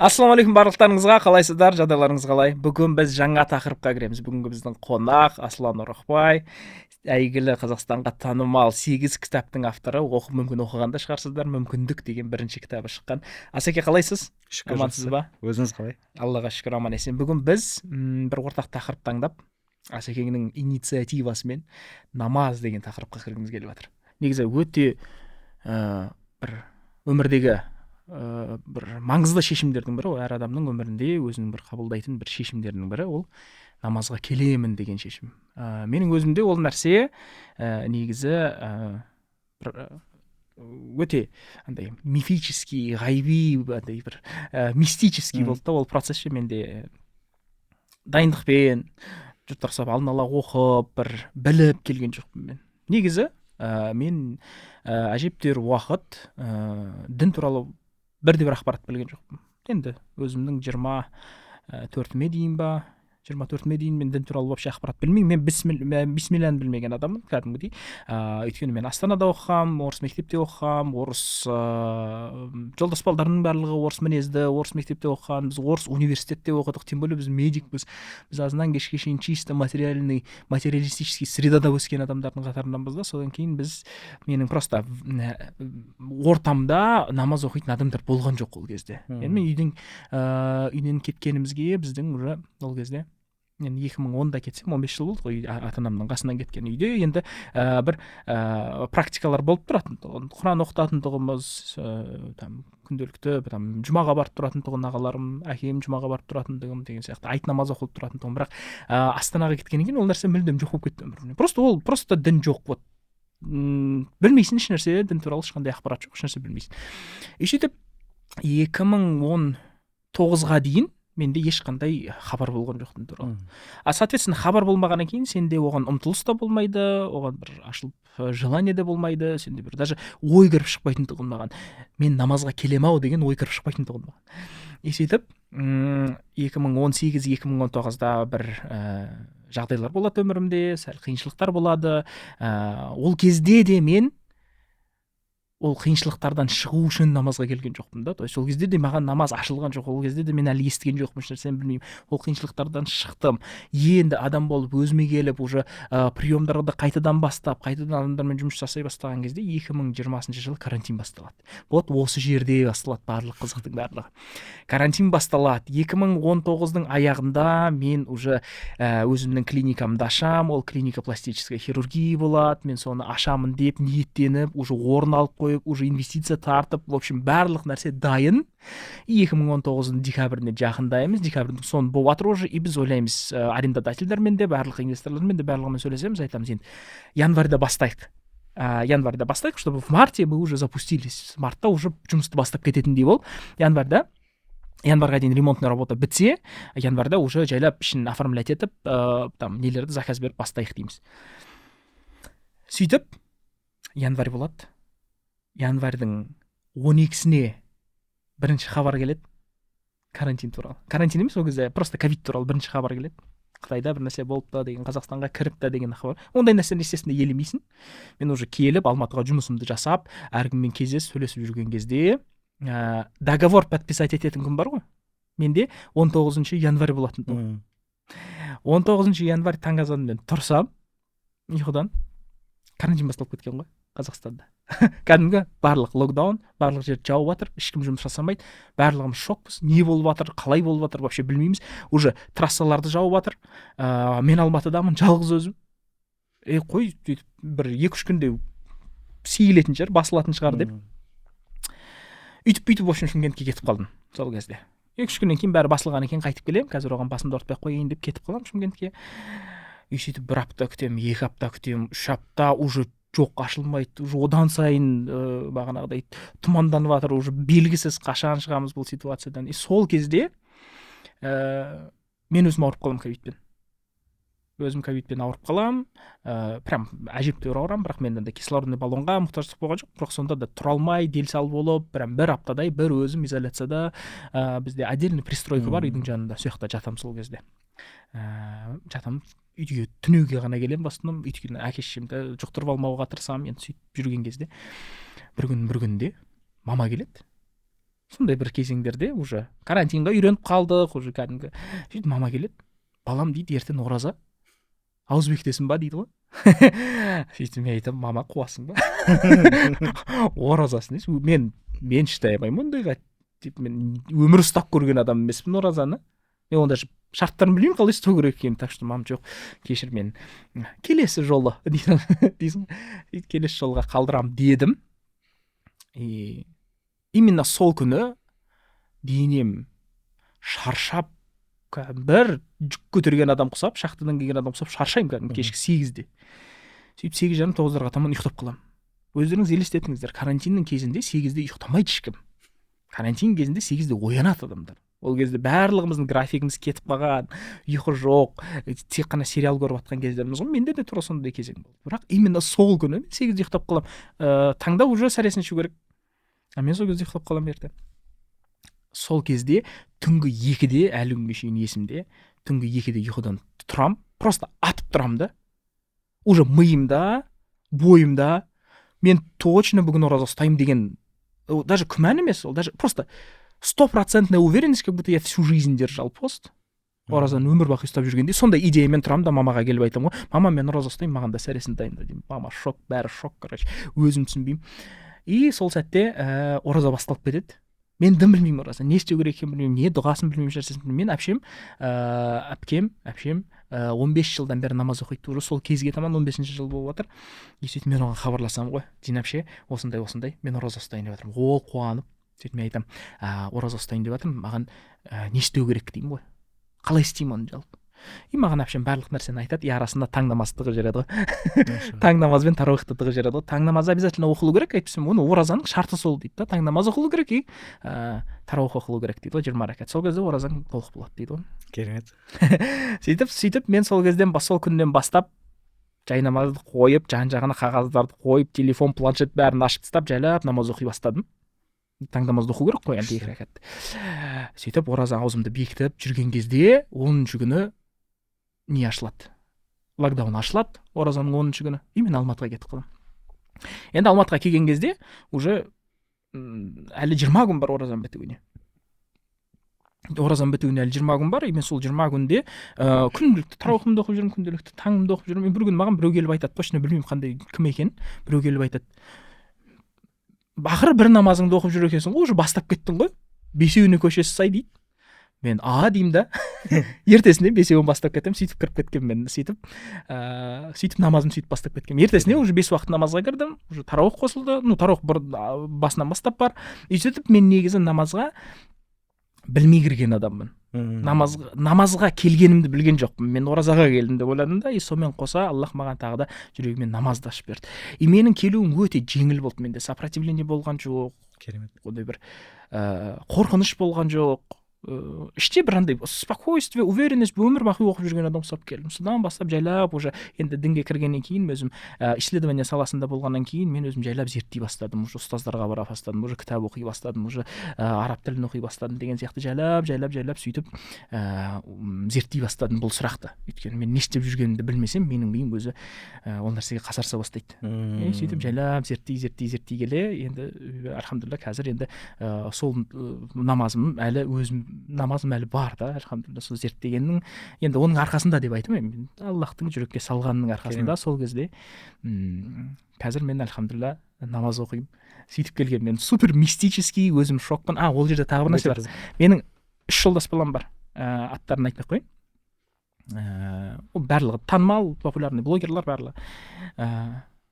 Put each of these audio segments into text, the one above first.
Ассалаумағалейкум барлықтарыңызға! Қалайсыздар, жағдайларыңыз қалай? Бүгін біз жаңа тақырыпқа кіреміз. Бүгінгі біздің қонақ Аслан Орақбай, әйгілі, Қазақстанға танымал сегіз кітаптың авторы. Оқып, мүмкін, оқыған да шығарсыздар. «Мүмкіндік» деген бірінші кітабы шыққан. Асеке, қалайсыз? Шүкір. Амансыз ба? Өзіңіз қалай? Аллаға шүкір, аман есен. Бүгін біз бір ортақ тақырып таңдап, Асекеңнің инициативасымен намаз деген тақырыпқа кіргіміз келіп жатыр. Негізі өте бір өмірдегі бір маңызды шешімдердің бірі ғой. Әр адамның өмірінде өзінің бір қабылдайтын бір шешімдерінің бірі ол намазға келемін деген шешім. Менің өзімде ол нәрсе негізі бір өте андай мифический, ғайби, андай бір мистический болды да ол процесс ше. Менде дайындықпен, жұрттар ұқсап, алдын ала оқып, бір біліп келген жоқпын мен. Негізі мен әжептәуір уақыт дін туралы бірде бір ақпарат білген жоқпын. Енді өзімнің 24-іме дейін ба, 24-іме дейін мен дін туралы вообще ақпарат білмеймін. Мен бисмилляны білмеген адаммын кәдімгідей. Өйткені мен Астанада оқығанмын, орыс мектепте оқығанмын, орыс жолдас балдарымның барлығы орыс мінезді, орыс мектепте оқыған, біз орыс университетте оқыдық. Тем более біз медикпіз, біз азаннан кешке шейін чисто материальный, материалистический средада өскен адамдардың қатарынанбыз да. Содан кейін біз, менің просто ортамда намаз оқитын адамдар болған жоқ ол кезде. Енді мен үйден кеткенімізге біздің уже ол кезде, енді 2010-да кетсем, 15 жыл болды ғой ата анамның қасынан кеткен. Үйде енді бір практикалар болып тұратын тұғын, Құран оқытатын тұғынбыз, там күнделікті там жұмаға барып тұратын тұғын ағаларым, әкем жұмаға барып тұратындығым деген сияқты, айт намаз оқылып тұратын тұғын. Бірақ Астанаға кеткеннен кейін ол нәрсе мүлдем жоқ болып кетті өмірімнен. Просто ол, просто дін жоқ. Вот білмейсің ешнәрсе, дін туралы ешқандай ақпарат жоқ, ешнәрсе білмейсің. И сөйтіп 2019-ға дейін менде ешқандай хабар болған жоқ дін туралы. А соответственно, хабар болмағаннан кейін сенде оған ұмтылыс та болмайды, оған бір ашылып желание де болмайды, сенде бір даже ой кіріп шықпайтын тұғын маған, мен намазға келем ау деген ой кіріп шықпайтын тұғын маған. И сөйтіп 2018-2019-да бір жағдайлар болады өмірімде, сәл қиыншылықтар болады. Ол кезде де мен ол қиыншылықтардан шығу үшін намазға келген жоқпын да. То есть ол кезде де маған намаз ашылған жоқ, ол кезде де мен әлі естіген жоқпын, ешнәрсені білмеймін. Ол қиыншылықтардан шықтым, енді адам болып өзіме келіп, уже приемдарды қайтадан бастап, қайтадан адамдармен жұмыс жасай бастаған кезде 2020 жылы карантин басталады. Вот осы жерде басталады барлық қызықтың барлығы. Карантин басталады 2019-дың аяғында. Мен уже өзімнің клиникамды ашамын, ол клиника пластической хирургии болады. Мен соны ашамын деп ниеттеніп, уже орын алып қойып, уже инвестиция тартып, в общем, барлық нәрсе дайын. И 2019-дың декабріне жақындаймыз, декабрьдің соңы болып жатыр уже. И біз ойлаймыз, арендодательдермен де, барлық инвесторлармен де, барлығымен сөйлесеміз, айтамыз: енді январьда бастайық, январьда бастайық, чтобы в марте мы уже запустились, мартта уже жұмысты бастап кететіндей болып, январьда, январьға дейін ремонтный работа бітсе, январьда уже жайлап ішін оформлять етіп, там нелерді заказ беріп бастайық дейміз. Сөйтіп январь болады. Январьдың 12-сіне бірінші хабар келеді карантин туралы. Карантин емес, ол кезде просто ковид туралы бірінші хабар келеді. Қытайда бір нәрсе болыпты деген, Қазақстанға кіріпті деген хабар. Ондай нәрсені, естественно, елемейсің. Мен уже келіп, Алматыға жұмысымды жасап, әркіммен кездесіп, сөйлесіп жүрген кезде, договор подписать ететін күн бар ғой менде, 19 январь болатын тұғын. 19 январь таң азанымен тұрсам ұйқыдан, карантин басталып кеткен ғой Қазақстанда. Кәдімгі барлық локдаун, барлық жерді жауып жатыр, ешкім жұмыс жасамайды. Барлығымыз шокпыз: не болып жатыр, қалай болып жатыр, вообще білмейміз. Уже трассаларды жауып жатыр. Мен Алматыдамын жалғыз өзім. Е, қой, сөйтіп бір екі үш күнде сейілетін шығар, басылатын шығар деп, өйтіп бүйтіп, в общем, Шымкентке кетіп қалдым. Сол кезде екі үш күннен кейін бәрі басылғаннан кейін қайтып келемін, қазір оған басымды ауыртпай ақ қояйын деп кетіп қаламын Шымкентке. И сөйтіп бір апта күтемін, 2 апта күтемін, 3 апта, уже жоқ, ашылмайды. Уже одан сайын бағанағыдай тұманданып жатыр, уже белгісіз, қашан шығамыз бұл ситуациядан. И сол кезде мен өзім ауырып қаламын ковидпен. Өзім ковидпен ауырып қаламын, прям әжептәуір ауырамын. Бірақ мен андай кислородный баллонға мұқтаждық болған жоқ, бірақ сонда да тұра алмай, дел сал болып, прям бір аптадай бір өзім изоляцияда, бізде отдельный пристройка бар үйдің жанында, сол жақта жатамын. Сол кезде жатамын, үйге түнеуге ғана келемін в основном, өйткені әке шешемді жұқтырып алмауға тырысамын. Енді сөйтіп жүрген кезде бір күн, бір күнде мама келеді. Сондай бір кезеңдерде уже карантинға үйреніп қалдық уже кәдімгі. Сөйтіп мама келеді: «Балам, – дейді, – ертең ораза, ауыз бекітесің ба?» – дейді ғой. Сөйтіп мен айтамын: «Мама, қуасың ба, оразасын несі? Мен шыдай алмаймын ондайға», – деп. Мен өмір ұстап көрген адам емеспін оразаны, мен оны даже шарттарын білмеймін, қалай ұстау керек екенін. Так что, мам, жоқ, кешір мені, келесі жолы дейсің. Сөйтіп келесі жолға қалдырамын дедім. И именно сол күні денем шаршап, кәдімгі бір жүк көтерген адам құсап, шахтадан келген адам құсап шаршаймын кәдімгі кешкі 8-де. Сөйтіп 8:30, 9-дарға таман ұйықтап қаламын. Өздеріңіз елестетіңіздер, карантиннің кезінде 8-де ұйықтамайды ешкім. Карантин кезінде 8-де оянады адамдар. Ол кезде барлығымыздың графигіміз кетіп қалған, ұйқы жоқ, тек қана сериал көріп жатқан кездеріміз ғой. Менде де тура сондай кезең болды. Бірақ именно сол күні мен 8-де ұйықтап қаламын. Таңда уже сәресін ішу керек, а мен сол кезде ұйықтап қаламын ерте. Сол кезде түнгі 2-де, әлі күнге шейін есімде, түнгі 2-де ұйқыдан тұрамын, просто атып тұрамын да. Уже миымда, бойымда мен точно бүгін ораза ұстаймын деген ол даже күмән емес, ол даже просто стопроцентная уверенность, как будто я всю жизнь держал пост, оразаны өмір бақи ұстап жүргендей. Сондай идеямен тұрамын да, мамаға келіп айтамын ғой: «Мама, мен ораза ұстаймын, маған да сәресін дайында», – деймін. Мама шок, бәрі шок, короче, өзім түсінбеймін. И сол сәтте ораза басталып кетеді. Мен дым білмеймін, ораза не істеу керек екенін білмеймін, не дұғасын білмеймін, ешнәрсесін білмеймін. Мен әпшем, әпкем, әпшем 15 жылдан бері намаз оқиды уже, сол кезге таман 15-ші жыл болып жатыр. И сөйтіп мен оған хабарласамын ғой: «Дина әпше, осындай осындай, мен ораза ұстайын деп жатырмын». Ол қуанып. Сөйтіп мен айтамын: «Ораза ұстайын деп жатырмын, маған не істеу керек?» – деймін ғой, «қалай істеймін оны жалпы?» И маған әпшем барлық нәрсені айтады. И арасында таң намазды тығып жібереді ғой, таң намазы мен тарауихты тығып жібереді ғой. «Таң намазы обязательно оқылу керек, әйтпесе оны оразаның шарты сол», – дейді да. «Таң намазы оқылу керек и тарауих оқылу керек», – дейді ғой, 20 ракат, «сол кезде оразаң толық болады», – дейді ғой. Керемет. Сөйтіп мен сол кезден, сол күннен бастап жай намазды қойып, жан жағына қағаздарды қойып, телефон, планшет, бәрін ашып тастап, жайлап намаз оқи бастадым. Таң намазды оқу керек қой енді, екі ракат. Сөйтіп ораза аузымды бекітіп жүрген кезде 10-күні не ашылады? Локдаун ашылады оразаның 10-күні. И мен Алматыға кетіп қаламын. Енді Алматыға келген кезде уже әлі 20 күн бар оразаның бітуіне. Оразаның бітуіне әлі 20 күн бар. И мен сол 20 күнде күнделікті тарауихымды оқып жүрмін, күнделікті таңымды оқып жүрмін. И бір күні маған біреу келіп айтады, точно білмеймін қандай, кім екенін, біреу келіп айтады: «Ақыры бір намазыңды оқып жүр екенсің ғой, уже бастап кеттің ғой, бесеуіне көшесіз сай», – дейді. Мен «а» деймін да, ертесіне бесеуін бастап кетемін. Сөйтіп кіріп кеткенмін мен, сөйтіп сөйтіп намазымды сөйтіп бастап кеткенмін. Ертесіне уже бес уақыт намазға кірдім, уже тарауих қосылды, ну, тарауих бір басынан бастап бар. И сөйтіп мен негізі намазға білмей кірген адаммын. Намазға келгенімді білген жоқпын, мен оразаға келдім деп ойладым да. И сонымен қоса Аллах маған тағы да жүрегіме намазды ашып берді. И менің келуім өте жеңіл болды, менде сопротивление болған жоқ. Керемет. Ондай бір қорқыныш болған жоқ, іште бір андай спокойствие, уверенность, өмір бақи оқып жүрген адам ұқсап келдім. Содан бастап жайлап уже енді дінге кіргеннен кейін, өзім исследование саласында болғаннан кейін, мен өзім жайлап зерттей бастадым, уже ұстаздарға бара бастадым, уже кітап оқи бастадым, уже араб тілін оқи бастадым деген сияқты. Жайлап, жайлап, жайлап сөйтіп зерттей бастадым бұл сұрақты. Өйткені мен не істеп жүргенімді білмесем, менің миым өзі ол нәрсеге қасарыса бастайды. И сөйтіп жайлап зерттей, зерттей, зерттей келе енді альхамдулилля, қазір енді сол намазым әлі, өзім намазым әлі бар да, альхамдулилля. Сол зерттегеннің енді оның арқасында деп айтамын, Аллахтың жүрекке салғанының арқасында. Сол кезде қазір мен, альхамдулилля, намаз оқимын. Сөйтіп келген мен супер мистический, өзім шокпын. А ол жерде тағы бір нәрсе бар: менің үш жолдас балам бар, аттарын айтпай ақ қояйын, ол барлығы танымал, популярный блогерлар барлығы.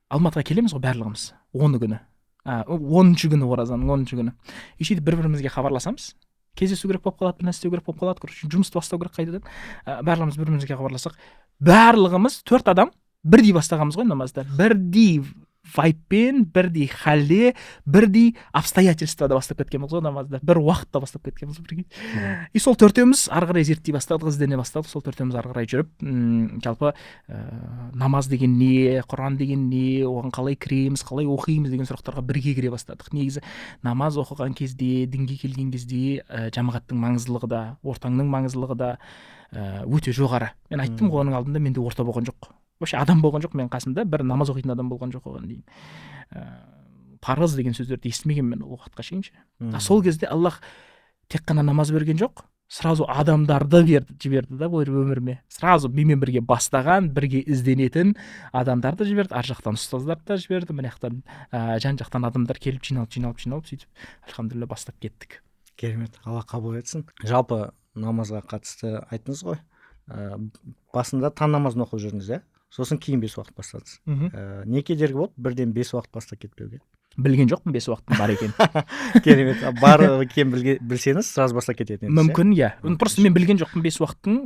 Алматыға келеміз ғой барлығымыз 10-ы күні, 10-күні, оразаның 10-күні. И сөйтіп бір бірімізге хабарласамыз, кездесу керек болып қалады, бір нәрсе істеу керек болып қалады, короче, жұмысты бастау керек қайтадан. Барлығымыз бір бірімізге хабарлассақ, барлығымыз төрт адам бірдей бастағанбыз ғой намазды, бірдей вайбпен, бірдей халде, бірдей обстоятельствода бастап кеткенбіз ғой намазды, бір уақытта бастап кеткенбіз, прикинь. И сол төртеуміз ары қарай зерттей бастадық, іздене бастадық. Сол төртеуміз ары қарай жүріп, жалпы намаз деген не, Құран деген не, оған қалай кіреміз, қалай оқимыз деген сұрақтарға бірге кіре бастадық. Негізі намаз оқыған кезде, дінге келген кезде жамағаттың маңыздылығы да, ортаңның маңыздылығы да өте жоғары. Мен айттым ғой, оның алдында менде орта болған жоқ, вообще адам болған жоқ менің қасымда, бір намаз оқитын адам болған жоқ оған дейін. Парыз деген сөздерді естімегенмін ол уақытқа шейін ше. А сол кезде Аллах тек қана намаз берген жоқ, сразу адамдарды берді, жіберді да бұл өміріме. Сразу менімен бірге бастаған, бірге ізденетін адамдарды жіберді. Ар жақтан ұстаздарды да жіберді, мына жақтан жан жақтан адамдар келіп, жиналып, жиналып, жиналып, сөйтіп, альхамдулилля, бастап кеттік. Керемет, Алла қабыл етсін. Жалпы намазға қатысты айттыңыз ғой, басында таң намазын оқып жүрдіңіз, иә, сосын кейін бес уақыт бастадыңыз. Не кедергі болды бірден бес уақыт бастап кетпеуге? Білген жоқпын бес уақыттың бар екенін. Керемет. Бар екенін білсеңіз, сразу бастап кететін едіңіз, иә? Мүмкін, иә. Просто мен білген жоқпын бес уақыттың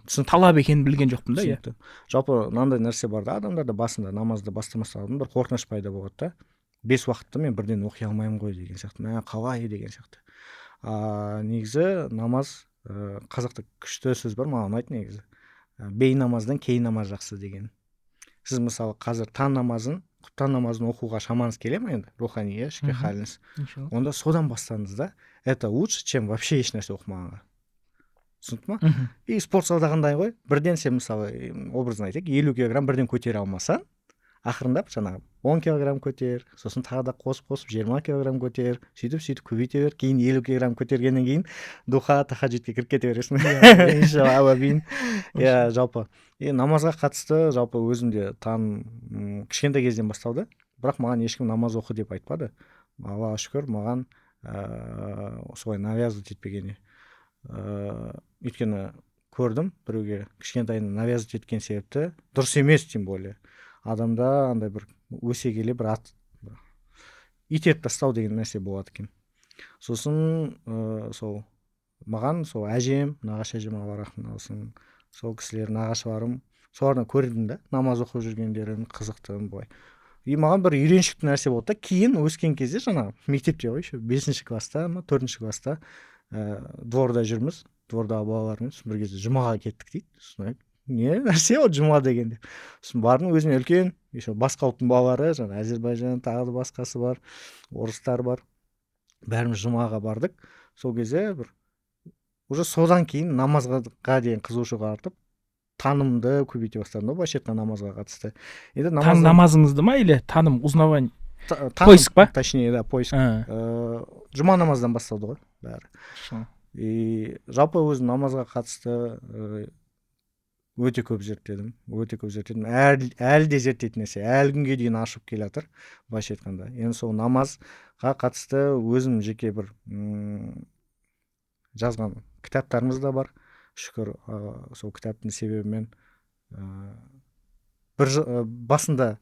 Түсінікті. талап екенін білген жоқпын да, иә. Түсінікті. Жалпы мынандай нәрсе бар да, адамдарда басында намазды бастамас алдын бір қорқыныш пайда болады да: бес уақытты мен бірден оқи алмаймын ғой деген сияқты, мә, қалай деген сияқты. А негізі намаз, қазақта күшті сөз бар, маған ұнайды негізі: бейнамаздан кейін намаз жақсы деген. Сіз, мысалы, қазір таң намазын, құптан намазын оқуға шамаңыз келе ма енді, рухани, иә, ішкі халіңіз? Иншалла. Онда содан бастаңыз да, это лучше, чем вообще ешнәрсе оқымағанға. Түсінікті ма? Мхм. И спорт залдағындай ғой, бірден сен, мысалы, образно айтайық, 50 килограмм бірден көтере алмасаң, ақырындап жаңағы 10 килограмм көтер, сосын тағы да қосып, қосып 20 килограмм көтер, сөйтіп, сөйтіп көбейте бер. Кейін 50 килограмм көтергеннен кейін духа, тахаджудке кіріп кете бересің, иншалла, әуәбин, иә. Жалпы и намазға қатысты, жалпы өзім де таң кішкентай кезден басталды, бірақ маған ешкім намаз оқы деп айтпады. Аллаға шүкір, маған солай навязывать етпегеніне. Өйткені көрдім, біреуге кішкентайынан навязывать еткен себепті дұрыс емес, тем более адамда андай бір өсе келе бір ат бір итеріп тастау деген нәрсе болады екен. Сосын сол маған сол әжем, нағашы әжем, Алла рахмет алсын, сол кісілер, нағашыларым, солардан көрдім да намаз оқып жүргендерін, қызықтым былай. И маған бір үйреншікті нәрсе болды да. Кейін өскен кезде, жаңағы мектепте ғой, еще бесінші класста ма, төртінші класста, дворда жүрміз, двордағы балалармен. Сосын бір кезде жұмаға кеттік дейді. Сосын айттым: «Не нәрсе ол жұма деген?» – деп. Сосын бардым, өзіме үлкен, еще басқа ұлттың балалары, жаңағы әзербайжан, тағы да басқасы бар, орыстар бар, бәріміз жұмаға бардық. Сол кезде бір уже содан кейін намазға деген қызығушылық артып, танымды көбейте бастадым да, былайша айтқанда, намазға қатысты. Енді таң намазыңызды ма или таным, узнавание? Таным, Поиск па? Точнее, да, поиск. Жұма намаздан басталды ғой бәрі. И жалпы өзім намазға қатысты өте көп зерттедім, өте көп зерттедім, әлі де зерттейтін нәрсе, әлі күнге дейін ашып келе жатыр, былайша айтқанда. Енді сол намазға қатысты өзім жеке бір жазған кітаптарымыз да бар, шүкір. Сол кітаптың себебімен бір басында,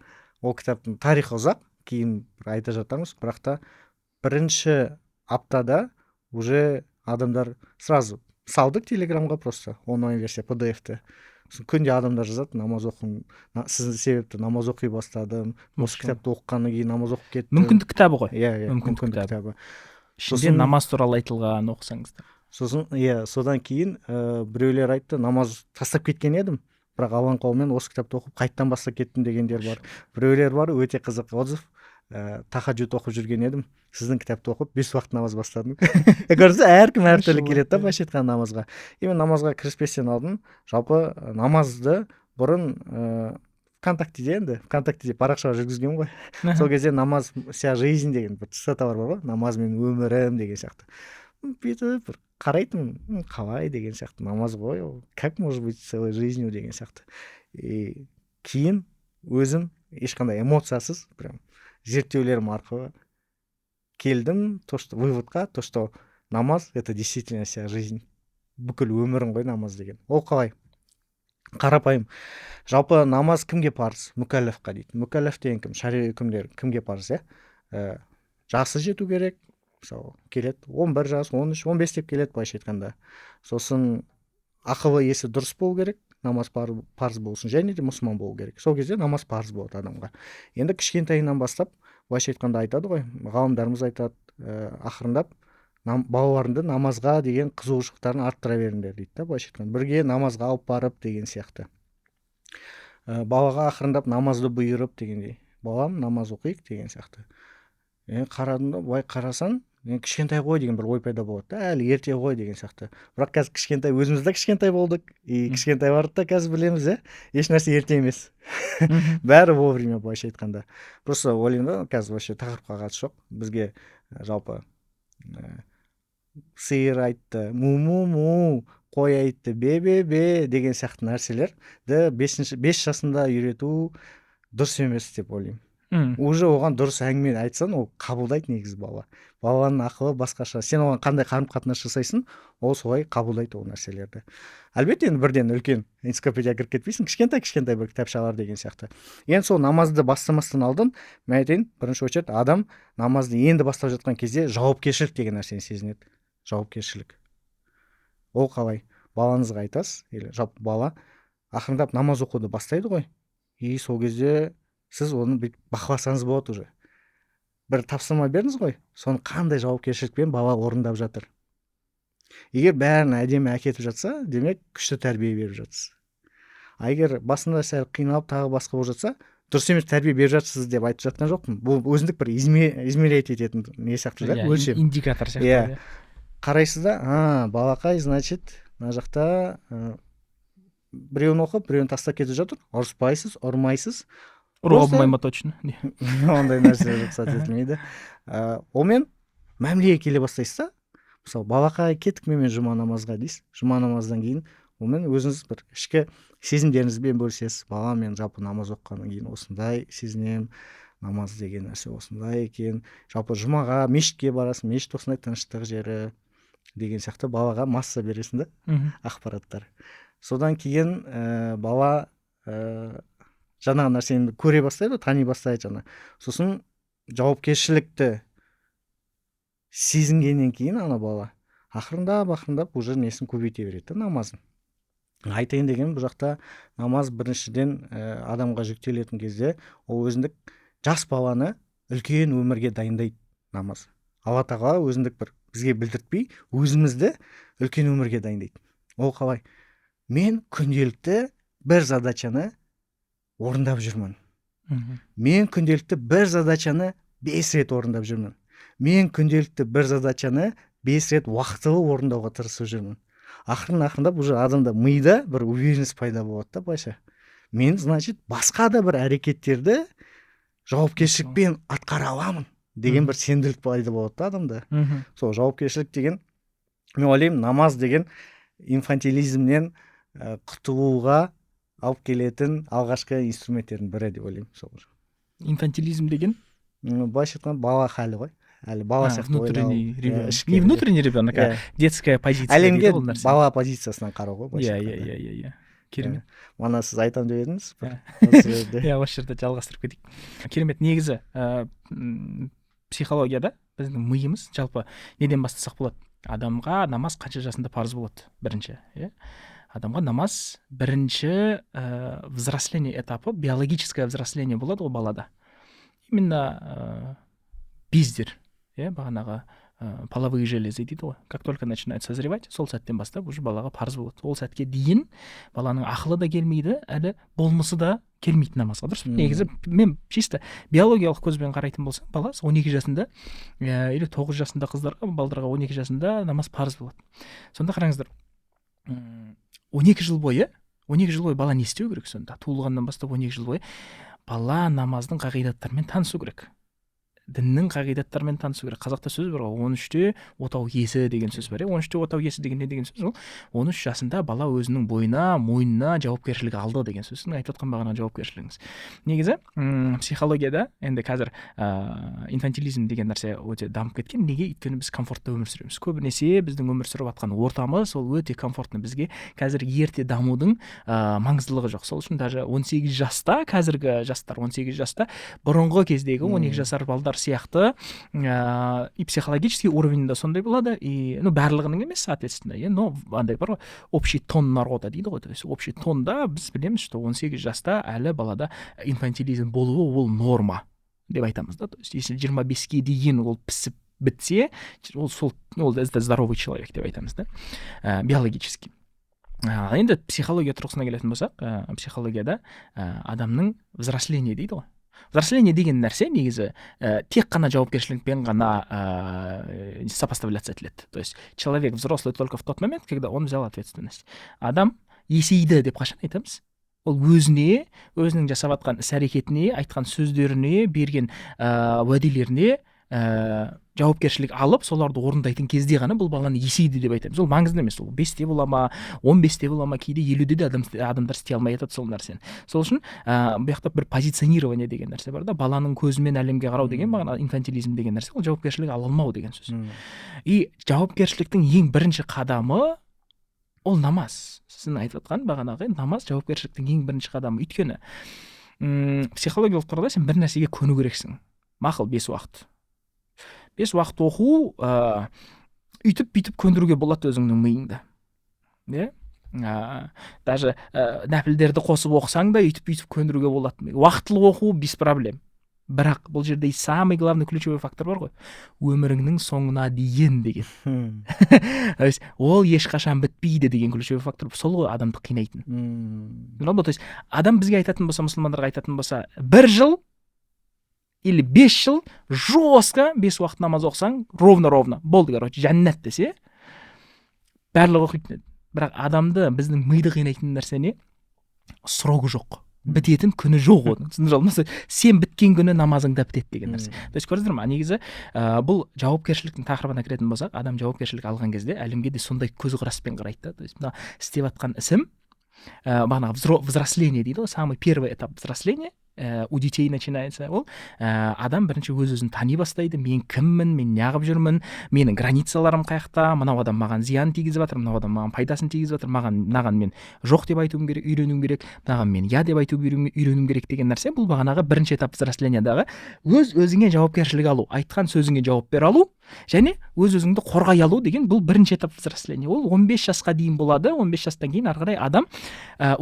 ол кітаптың тарихы ұзақ, кейін бір айта жатармыз, бірақ та бірінші аптада уже адамдар сразу салдық Телеграмға просто онлайн версия PDF-ті. Сосын күнде адамдар жазады: «Намаз оқың, сіздің себепті намаз оқи бастадым, осы кітапты оқығаннан кейін намаз оқып кеттім». Мүмкіндік кітабы ғой. Иә, Мүмкіндік Мүмкіндік кітабы. кітабы. Ішінде намаз туралы айтылған, оқысаңыздар. Сосын, иә, содан кейін біреулер айтты: «Намаз тастап кеткен едім, бірақ Алланың қолымен осы кітапты оқып, қайтадан бастап кеттім», – дегендер бар. Біреулер бар, өте қызық отзыв: «Тахаджуд оқып жүрген едім, сіздің кітапты оқып, бес уақыт намаз бастадым». Көрдіңіз, әркім әртүрлі келеді да, былайша айтқанда, намазға. Именно намазға кіріспестен алдын, жалпы намазды бұрын ВКонтактеде, енді ВКонтактеде парақша жүргізгенмін ғой, сол кезде «Намаз – вся жизнь» деген бір цитаталар бар ғой, намаз – менің өмірім деген сияқты. Бүйтіп бір қарайтынмын, қалай деген сияқты, намаз ғой ол, как может быть целой жизнью деген сияқты. И кейін өзім ешқандай эмоциясыз, прям зерттеулерім арқылы келдім то что выводқа, то что намаз – это действительно вся жизнь, бүкіл өмірің ғой намаз деген. Ол қалай? Қарапайым. Жалпы намаз кімге парыз? Мүкәлләфқа дейді. Мүкәлләф деген кім? Шариғи үкімдер кімге парыз, иә? Жасы жету керек, мысалы, келеді 11 жас, 13, 15 деп келеді, былайша айтқанда. Сосын ақылы есі дұрыс болу керек намаз парыз болсын, және де мұсылман болу керек. Сол кезде намаз парыз болады адамға. Енді кішкентайынан бастап, былайша айтқанда, айтады ғой ғалымдарымыз, айтады, ақырындап балаларыңды намазға деген қызығушылықтарын арттыра беріңдер дейді да, былайша айтқанда, бірге намазға алып барып деген сияқты. Балаға ақырындап намазды бұйырып дегендей, балам, намаз оқиық деген сияқты. Қарадым да, былай қарасаң. Мен кішкентай ғой деген бір ой пайда болады да, әлі ерте ғой деген сияқты. Бірақ қазір кішкентай, өзіміз де кішкентай болдық и кішкентайларды да қазір білеміз, иә, еш нәрсе ерте емес, бәрі вовремя, былайша айтқанда. Просто ойлаймын да, қазір вообще тақырыпқа қатысы жоқ бізге. Жалпы сиыр айтты му му му, қой айтты бе бе бе деген сияқты нәрселерді 5 жасында үйрету дұрыс емес деп ойлаймын. Уже оған дұрыс әңгіме айтсаң, ол қабылдайды негізі. Баланың ақылы басқаша. Сен оған қандай қарым қатынас жасайсың, ол солай қабылдайды ол нәрселерді. Әлбетте, енді бірден үлкен энциклопедияға кіріп кетпейсің, кішкентай кішкентай бір кітапшалар деген сияқты. Енді сол намазды бастамастан алдын мен айтайын: бірінші очередь адам намазды енді бастап жатқан кезде жауапкершілік деген нәрсені сезінеді. Жауапкершілік ол қалай? Балаңызға айтасыз или жалпы бала ақырындап намаз оқуды бастайды ғой, и сол кезде сіз оны бүйтіп бақыласаңыз болады. Уже бір тапсырма бердіңіз ғой, соны қандай жауапкершілікпен бала орындап жатыр. Егер бәрін әдемі әкетіп жатса, демек, күшті тәрбие беріп жатсыз. А егер басында сәл қиналып, тағы басқа болып жатса, дұрыс емес тәрбие беріп жатсыз деп айтып жатқан жоқпын. Бұл өзіндік бір измерять ететін не сияқты да, өлшем. Индикатор сияқты. Иә. Қарайсыз да: а, балақай, значит, мына жақта біреуін оқып, біреуін тастап кетіп жатыр. Ұрыспайсыз, ұрмайсыз. Ұруға болмай ма точно? Ондай нәрсе рұқсат етілмейді. Онымен мәмілеге келе бастайсыз да. Мысалы, балақай, кеттік менімен жұма намазға дейсіз. Жұма намаздан кейін онымен өзіңіз бір ішкі сезімдеріңізбен бөлісесіз: балам, мен жалпы намаз оқығаннан кейін осындай сезінемін, намаз деген нәрсе осындай екен, жалпы жұмаға мешітке барасың, мешіт осындай тыныштық жері деген сияқты. Балаға масса бересің да ақпараттар. Содан кейін бала жаңағы нәрсені көре бастайды ғой, тани бастайды жаңа. Сосын жауапкершілікті сезінгеннен кейін ана бала ақырындап ақырындап уже несін көбейте береді да, намазын. Айтайын дегенім, бұл жақта намаз біріншіден адамға жүктелетін кезде ол өзіндік жас баланы үлкен өмірге дайындайды. Намаз Алла Тағала өзіндік бір бізге білдіртпей өзімізді үлкен өмірге дайындайды. Ол қалай? Мен күнделікті бір задачаны орындап жүрмін, мен күнделікті бір задачаны 5 рет орындап жүрмін, мен күнделікті бір задачаны 5 рет уақытылы орындауға тырысып жүрмін. Ақырын ақырындап уже адамда, мида бір уверенность пайда болады да. Былайша, мен, значит, басқа да бір әрекеттерді жауапкершілікпен атқара аламын деген бір сенімділік пайда болады да адамда. Сол жауапкершілік деген, мен ойлаймын, намаз деген инфантилизмнен құтылуға алып келетін алғашқы инструменттердің бірі деп ойлаймын сол. Инфантилизм деген? Былайша айтқанда, бала халі ғой, әлі бала сияқты. Внутренний ребенок, не внутренний ребенок, а детская позиция. Әлемге бала позициясынан қарау ғой былайша. иә иә иә иә иә керемет. Мана сіз айтамын деп едіңіз. Иә, осы жерде жалғастырып кетейік. Керемет. Негізі психологияда біздің миымыз, жалпы неден бастасақ болады? Адамға намаз қанша жасында парыз болады бірінші? Иә, адамға намаз бірінші взросление этапы, биологическое взросление болады ғой балада, именно бездер, иә, бағанағы половые железы дейді ғой, как только начинает созревать, сол сәттен бастап уже балаға парыз болады. Ол сәтке дейін баланың ақылы да келмейді, әлі болмысы да келмейді намазға, дұрыс па? Негізі мен чисто биологиялық көзбен қарайтын болсам, бала 12 жасында или 9 жасында, қыздарға, балдарға 12 жасында намаз парыз болады. Сонда қараңыздар, 12 жыл бойы, 12 жыл бойы бала не істеу керек сонда? Туылғаннан бастап 12 жыл бойы бала намаздың қағидаттарымен танысу керек, діннің қағидаттарымен танысу керек. Қазақта сөз бар ғой, 13-те отау иесі деген сөз бар, иә. 13-те отау иесі деген не деген сөз? Ол 13 жасында бала өзінің бойына, мойнына жауапкершілік алды деген сөз. Сіздің айтып отқан бағана жауапкершілігіңіз. Негізі психологияда енді қазір инфантилизм деген нәрсе өте дамып кеткен. Неге? Өйткені біз комфортта өмір сүреміз. Көбінесе біздің өмір сүріп жатқан ортамыз ол өте комфортный. Бізге қазір ерте дамудың маңыздылығы жоқ. Сол үшін даже 18 жаста, қазіргі жастар 18 жаста бұрынғы кездегі 12 жасар балдар сияқты и психологический уровень да сондай болады. И, ну, барлығының емес, соответственно, иә, но андай бар ғой, общий тон народа дейді ғой. То есть общий тонда біз білеміз, что 18 жаста әлі балада инфантилизм болуы ол норма деп айтамыз да. То есть если 25-ке дейін ол пісіп бітсе, ол сол, ол это здоровый человек деп айтамыз да, биологически. Енді психология тұрғысына келетін болсақ, психологияда адамның взросление дейді ғой. Взросление деген нәрсе негізі тек қана жауапкершілікпен ғана сопоставляться етіледі. То есть человек взрослый только в тот момент, когда он взял ответственность. Адам есейді деп қашан айтамыз? Ол өзіне, өзінің жасап жатқан іс әрекетіне, айтқан сөздеріне, берген уәделеріне жауапкершілік алып, соларды орындайтын кезде ғана бұл баланы есейді деп айтамыз. Ол маңызды емес, ол 5-те бола ма, 15-те бола ма, кейде 50-де де адамдар істей алмай жатады сол нәрсені. Сол үшін бұл жақта бір позиционирование деген нәрсе бар да, баланың көзімен әлемге қарау деген, бағана инфантилизм деген нәрсе, ол жауапкершілік ала алмау деген сөз. И жауапкершіліктің ең бірінші қадамы ол намаз. Сіздің айтып жатқан бағанағы намаз жауапкершіліктің ең бірінші қадамы. Өйткені психологиялық тұрғыда сен бір нәрсеге көну керексің. Мақұл, бес уақыт. Бес уақыт оқу, үйтіп бүйтіп көндіруге болады өзіңнің миыңды, иә. Даже нәпілдерді қосып оқысаң да, үйтіп бүйтіп көндіруге болады. Уақытылы оқу без проблем. Бірақ бұл жерде самый главный ключевой фактор бар ғой: өміріңнің соңына дейін деген. То есть ол ешқашан бітпейді деген ключевой фактор сол ғой адамды қинайтын. То есть адам бізге айтатын болса, мұсылмандарға айтатын болса, бір жыл или 5 жыл жестко бес уақыт намаз оқысаң, ровно ровно болды, короче, жәннат десе, барлығы оқитын еді. Бірақ адамды, біздің миды қинайтын нәрсе не? Срогы жоқ, бітетін күні жоқ оның, түсіндіңіз ба? Сен біткен күні намазың да бітеді деген нәрсе. То есть көрдіңіздер ма, негізі бұл жауапкершіліктің тақырыбына кіретін болсақ, адам жауапкершілік алған кезде әлемге де сондай көзқараспен қарайды да. То есть мына істеп жатқан ісім, бағанағы взросление дейді ғой, самый первый этап взросления у детей начинается. Ол адам бірінші өз өзін тани бастайды: мен кіммін, мен неғып жүрмін, менің границаларым қаяқта, мынау адам маған зиян тигізіп жатыр, мынау адам маған пайдасын тигізіп жатыр, маған мынаған мен жоқ деп айтуым керек, үйренуім керек, мынаған мен я деп айту үйренуім керек деген нәрсе. Бұл бағанағы бірінші этап взрослениядағы өз өзіңе жауапкершілік алу, айтқан сөзіңе жауап бере алу және өз өзіңді қорғай алу деген. Бұл бірінші этап взросления, ол 15 жасқа дейін болады. 15 жастан кейін ары қарай адам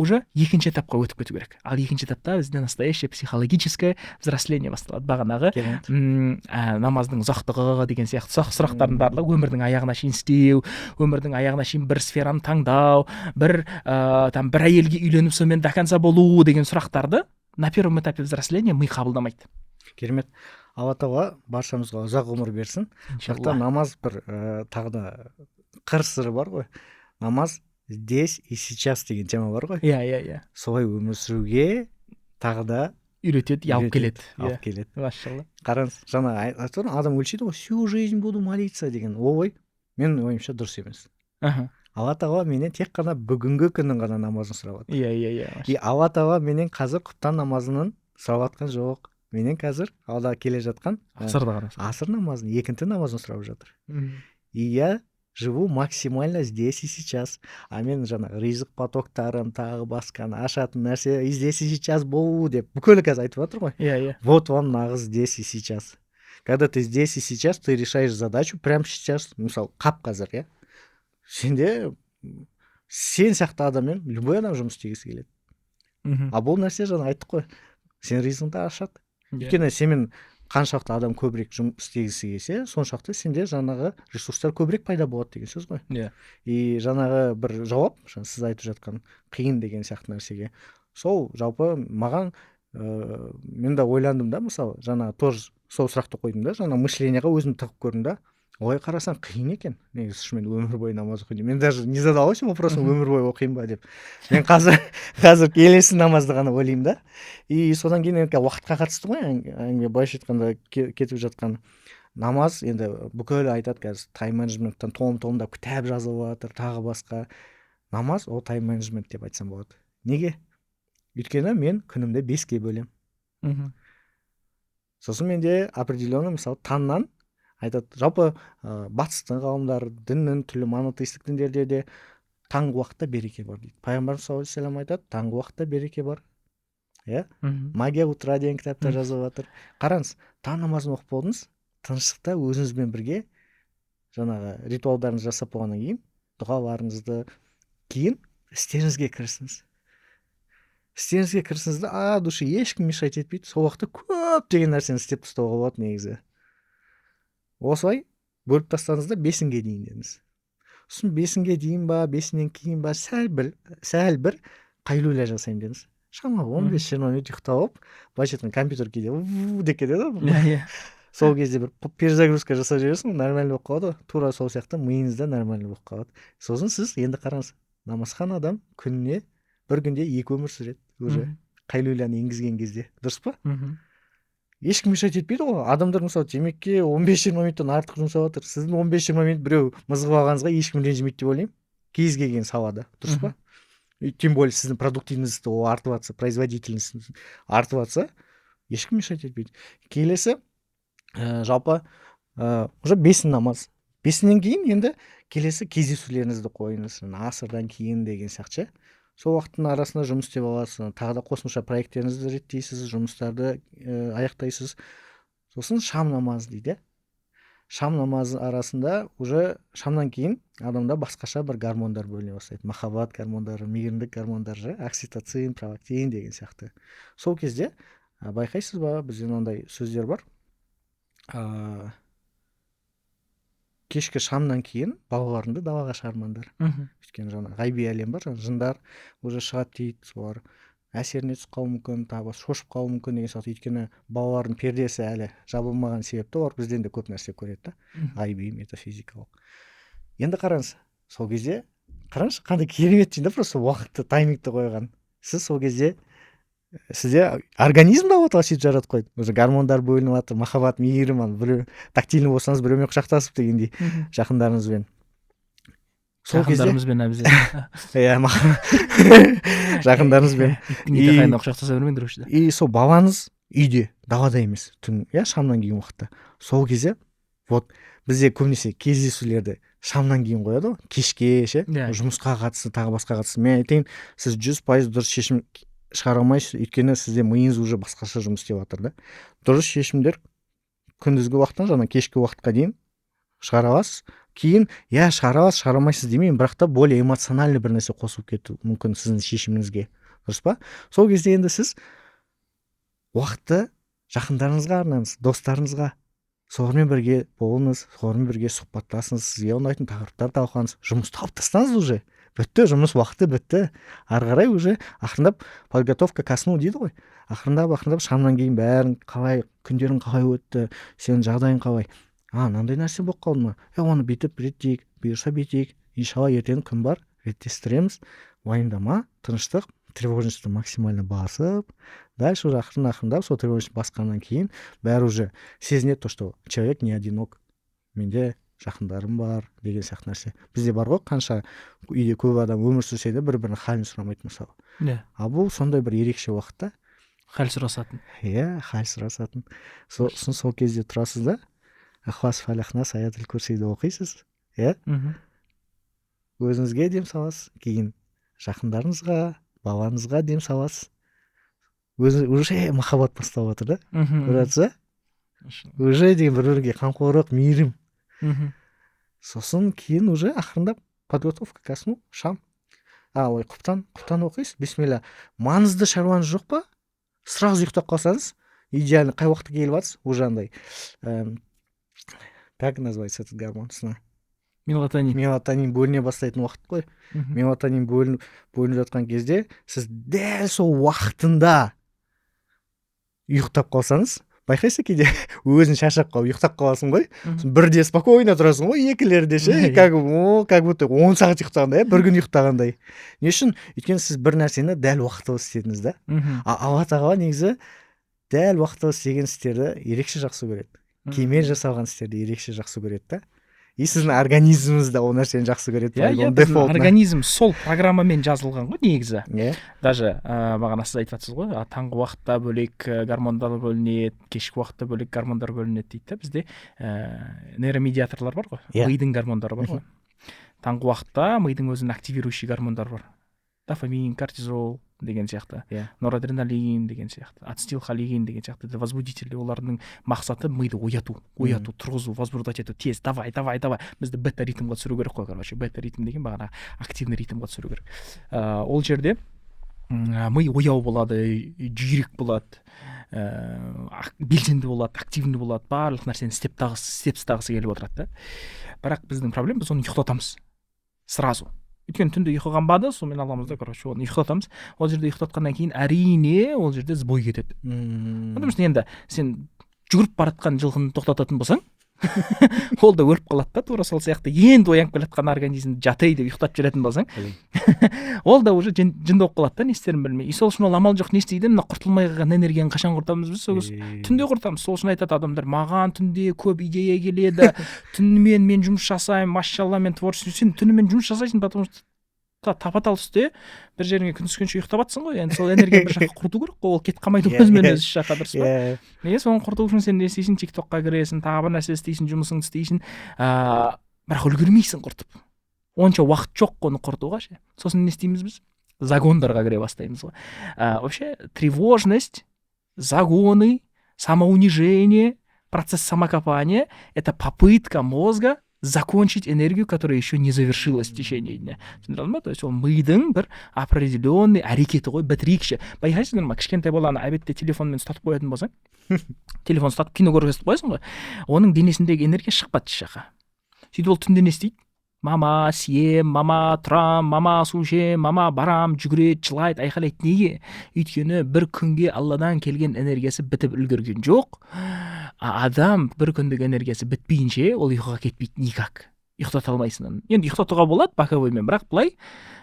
уже екінші этапқа өтіп кету керек. Ал екінші этапта бізде настоящее психологическое взросление басталады. Бағанағы намаздың ұзақтығы деген сияқты сұрақтардың барлығы, өмірдің аяғына шейін істеу, өмірдің аяғына шейін бір сфераны таңдау, бір там бір әйелге үйленіп, сонымен до конца болу деген сұрақтарды на первом этапе взросления ми қабылдамайды. Керемет. Алла Тағала баршамызға ұзақ ғұмыр берсін. Бірақ та намаз бір тағы да қыр сыры бар ғой. Намаз здесь и сейчас деген тема бар ғой. иә иә иә Солай өмір сүруге тағы да үйретеді, алып келеді. Алып келеді. Машалла. Қараңыз, жаңа айтып тұрмын, адам өлшейді ғой, всю жизнь буду молиться деген ой менің ойымша дұрыс емес. Алла Тағала менен тек қана бүгінгі күннің ғана намазын сұрап жатыр. иә иә иә И Алла Тағала менен қазір құптан намазының сұрап жатқан жоқ, менен қазір алда келе жатқан асырды ғана. Асыр намазын, екінті намазын сұрап жатыр. И я живу максимально здесь и сейчас. А мен жаңағы ризық потоктарым, тағы басқаны ашатын нәрсе и здесь и сейчас болу деп бүкіл қазір айтып жатыр ғой. иә иә Вот вам нағыз здесь и сейчас. Когда ты здесь и сейчас, ты решаешь задачу прямо сейчас. Мысалы, қап қазір, иә, сенде сен сияқты адаммен любой адам жұмыс істегісі келеді. А бұл нәрсе, жаңа айттық қой, сен ризығыңды ашады. Өйткені сенімен қаншалықты адам көбірек жұмыс істегісі келсе, соншалықты сенде жаңағы ресурстар көбірек пайда болады деген сөз ғой. И жаңағы бір жауап, жаңа сіз айтып жатқан қиын деген сияқты нәрсеге, сол жалпы маған мен де ойландым да. Мысалы, жаңа тоже сол сұрақты қойдым да, жаңа мышлениеға өзім тығып көрдім да. Олай қарасаң, қиын екен негізі шынымен өмір бойы намаз оқиын деп. Мен даже не задавался вопросом, өмір бойы оқимын ба деп. Мен қазір келесі намазды ғана ойлаймын да. И содан кейін енді уақытқа қатысты ғой әңгіме, былайша айтқанда, кетіп жатқан намаз. Енді бүкіл айтады қазір, тайм менеджменттен том томдап кітап жазылып жатыр, тағы басқа. Намаз ол тайм менеджмент деп айтсам болады. Неге? Өйткені мен күнімді беске бөлемін. Сосын менде определенный, мысалы, таңнан айтады жалпы, батыстың ғалымдары, діннің түрлі монотеистік діндерде де таңғы уақытта береке бар дейді. Пайғамбарымыз саллаллаху алейхи вассалам айтады, таңғы уақытта береке бар, иә. «Магия утра» деген кітапта жазылып жатыр. Қараңыз, таң намазын оқып болдыңыз, тыныштықта өзіңізбен бірге жаңағы ритуалдарыңызды жасап болғаннан кейін, дұғаларыңызды, кейін істеріңізге кірісіңіз. Істеріңізге кірісіңіз да, от души, ешкім мешать етпейді. Сол уақытта көптеген нәрсені істеп тастауға болады негізі. Осылай бөліп тастадыңыз да, бесінге дейін дедіңіз. Сосын бесінге дейін ба, бесінен кейін ба, сәл бір қайлуля жасаймын дедіңіз. Шамалы 15-20 минут ұйықтап алып, былайша айтқанда, компьютер кейде деп кетеді ғой. иә иә Сол кезде бір перезагрузка жасап жібересің, нормально болып қалады ғой. Тура сол сияқты миыңыз да нормально болып қалады. Сосын сіз енді қараңыз, намазхан адам күніне, бір күнде екі өмір сүреді уже, қайлуляны енгізген кезде, дұрыс па? Мхм. Ешкім мешать етпейді ғой. Адамдар, мысалы, темекіге 15-20 минуттан артық жұмсап жатыр. Сіздің 15-20 минут біреу мызғып алғаныңызға ешкім ренжімейді деп ойлаймын, кез келген салада, дұрыс па? И тем более сіздің продуктивность ол артып жатса, производительность артып жатса, ешкім мешать етпейді. Келесі, жалпы, уже бесін намаз, бесінен кейін енді келесі кездесулеріңізді қойыңыз, асырдан кейін деген сияқты ше. Сол уақыттың арасында жұмыс істеп аласыз, тағы да қосымша проекттеріңізді реттейсіз, жұмыстарды аяқтайсыз. Сосын шам намазы дейді, иә. Шам намазы арасында, уже шамнан кейін адамда басқаша бір гормондар бөліне бастайды: махаббат гормондары, мейірімдік гормондары, окситоцин, пролактин деген сияқты. Сол кезде байқайсыз ба, бізде мынандай сөздер бар: кешкі шамнан кейін балаларыңды далаға шығармаңдар, өйткені жаңағы ғайби әлем бар, жаңағы жындар уже шығады дейді, солар әсеріне түсіп қалуы мүмкін, тағы шошып қалуы мүмкін деген сияқты. Өйткені балалардың пердесі әлі жабылмаған себепті олар бізден де көп нәрсе көреді да, ғайби, метафизикалық. Енді қараңыз, сол кезде қараңызшы, қандай керемет деймін да, просто уақытты, таймингті қойған. Сіз сол кезде, сізде организм да Алла Тағала сөйтіп жаратып қойды, уже гормондар бөлініп жатыр, махаббат, мейірім. Ана біреу тактильный болсаңыз, біреумен құшақтасып дегендей, жақындарыңызбен сол кезде. Жақындарымызбен обязательно. Иә, жақындарыңызбен. Иттің еті қайнап, құшақтаса бермеңдер осы жерде. И сол балаңыз үйде, далада емес, түн, иә, шамнан кейін уақытта. Сол кезде вот бізде көбінесе кездесулерді шамнан кейін қояды ғой, кешке ше, жұмысқа қатысты, тағы басқа қатысты. Мен айтайын, сіз 100% дұрыс шешім шығара алмайсыз, өйткені сізде миыңыз уже басқаша жұмыс істеп жатыр да. Дұрыс шешімдер күндізгі уақыттан жаңа кешкі уақытқа дейін шығара аласыз. Кейін, иә, шығара аласыз, шығара алмайсыз демеймін, бірақ та более эмоциональный бір нәрсе қосылып кетуі мүмкін сіздің шешіміңізге, дұрыс па? Сол кезде енді сіз уақытты жақындарыңызға арнаңыз, достарыңызға, солармен бірге болыңыз, солармен бірге сұхбаттасыңыз, сізге ұнайтын тақырыптар талқылаңыз. Жұмысты алып тастаңыз, уже бітті, жұмыс уақыты бітті. Ары қарай уже ақырындап подготовка ко сну дейді ғой. Ақырындап, ақырындап шамнан кейін бәрін, қалай күндерің, қалай өтті, сенің жағдайың қалай, а мынандай нәрсе болып қалды ма, е, оны бүйтіп реттейік, бұйырса, бүйтейік, иншалла, ертең күн бар, реттестіреміз, уайымдама, тыныштық. Тревожностьті максимально басып, дальше уже ақырын ақырындап сол тревожность басқаннан кейін бәрі уже сезінеді то, что человек не одинок, менде жақындарым бар деген сияқты нәрсе. Бізде бар ғой, қанша үйде көп адам өмір сүрсе де, бір бірінің халін сұрамайды, мысалы. А бұл сондай бір ерекше уақыт та. Хал сұрасатын. Иә, хал сұрасатын. Сосын сол кезде тұрасыз да, Ықлас, Фалақ, Нас, Аятул Курсиді оқисыз, иә. Өзіңізге дем саласыз, кейін жақындарыңызға, балаңызға дем саласыз. Өзі уже махаббат басталып жатыр да. Көріп жатсыз ба, уже деген бір бірге қамқорлық, мейірім. Сосын кейін уже ақырындап подготовка ко сну, шам, а ой, құптан, құптан оқисыз, бисмилля. Маңызды шаруаңыз жоқ па, сразу ұйықтап қалсаңыз идеально. Қай уақытта келіп жатсыз, уже андай, как называется этот гормон сна? Мелатонин. Мелатонин бөліне бастайтын уақыт қой. Мелатонин бөлініп жатқан кезде сіз дәл сол уақытында ұйықтап қалсаңыз, байқайсың, кейде өзің шаршап қалып ұйықтап қаласың ғой. Сосын бірде спокойно тұрасың ғой, екілерде ше, как о как будто 10 сағат ұйықтағандай, иә, бір күн ұйықтағандай. Не үшін? Өйткені сіз бір нәрсені дәл уақытылы істедіңіз да. А Алла Тағала негізі дәл уақытылы істеген істерді ерекше жақсы көреді, кемел жасалған істерді ерекше жақсы көреді да. И сіздің организміңіз де ол нәрсені жақсы көреді. Иә, біздің организм сол программамен жазылған ғой негізі. Даже бағана сіз айтып жатсыз ғой, таңғы уақытта бөлек гормондар бөлінеді, кешкі уақытта бөлек гормондар бөлінеді дейді да. Бізде нейромедиаторлар бар ғой, мидың гормондары бар ғой. Таңғы уақытта мидың өзінің активирующий гормондары бар: дофамин, кортизол деген сияқты, норадреналин деген сияқты, ацетилхолин деген сияқты. Это возбудители. Олардың мақсаты миды ояту, ояту, тұрғызу, возбуждать ету, тез давай, давай, давай, бізді бета ритмға түсіру керек қой. Короче, бета ритм деген бағана активный ритмға түсіру керек. Ол жерде ми ояу болады, жүйрік болады, белсенді болады, активный болады, барлық нәрсені істеп тастағысы келіп отырады да. Бірақ біздің проблема, біз оны ұйықтатамыз сразу. Өйткені түнде ұйқы қанбады, сонымен аламыз да, короче, оны ұйықтатамыз. Ол жерде ұйықтатқаннан кейін, әрине, ол жерде сбой кетеді, потому что енді сен жүгіріп бара жатқан жылқыны тоқтататын болсаң, ол да өліп қалады да. Тура сол сияқты, енді оянып келе жатқан организмді «жатай» деп ұйықтатып жіберетін болсаң, ол да уже жынды болып қалады да, не істерін білмей. И сол үшін ол амал жоқ, не істейді? Мына құртылмай қалған энергияны қашан құртамыз біз? Сол түнде құртамыз. Сол үшін айтады адамдар: «Маған түнде көп идея келеді, түнімен мен жұмыс жасаймын, машалла, мен творческий». Сен түнімен жұмыс жасайсың, потому что тапа тал түсте бір жеріңе күн түскенше ұйықтап жатрсың ғой. Енді сол энергияны бір жаққа құрту керек қой, ол кетіп қалмайды өзімен өзі еш жаққа, дұрыс па? Иә. Иә, соны құрту үшін сен не істейсің? Тик токқа кіресің, тағы бір нәрсе істейсің, жұмысыңды істейсің, бірақ үлгермейсің құртып, онша уақыт жоқ оны құртуға ше. Сосын не істейміз біз? Загондарға кіре бастаймыз ғой. Вообще тревожность, загоны, самоунижение, процесс самокопания — это попытка мозга закончить энергию, которая еще не завершилась в течение дня. Түсіндіре алдым ба? То есть ол мидың бір определенный әрекеті ғой, бітірейікші. Байқайсыңдар ма, кішкентай баланы обедте телефонмен ұстатып қоятын болсаң, телефон ұстатып, кино көргізіп қоясың ғой, оның денесіндегі энергия шықпады еш жаққа. Сөйтіп ол түнде не істейді? «Мама, съем, мама, тұрам, мама, су ішемін, мама, барам», жүгіреді, жылайды, айқайлайды. Неге? Өйткені бір күнге Алладан келген энергиясы бітіп үлгерген жоқ. А адам бір күндік энергиясы бітпейінше, ол ұйқыға кетпейді никак, ұйықтата алмайсың оны. Енді ұйықтатуға болады боковоймен, бірақ былай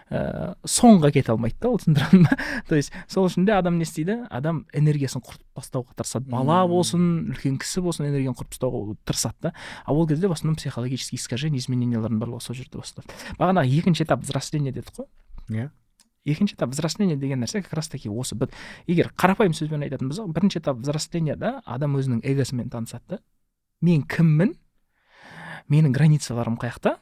соңға кете алмайды да ол, түсіндіре алдым ба? То есть сол үшін де адам не істейді? Адам энергиясын құртып тастауға тырысады. Бала болсын, үлкен кісі болсын, энергияны құртып тастауға тырысады да. А ол кезде в основном психологический искажение, изменениялардың барлығы сол жерде басталады. Бағанағы екінші этап взросления дедік қой. Иә. Екінші этап взросления деген нәрсе как раз таки осы. Егер қарапайым сөзбен айтатын болсақ, бірінші этап взросленияда адам өзінің эгосымен танысады да: мен кіммін, менің границаларым қай жақта,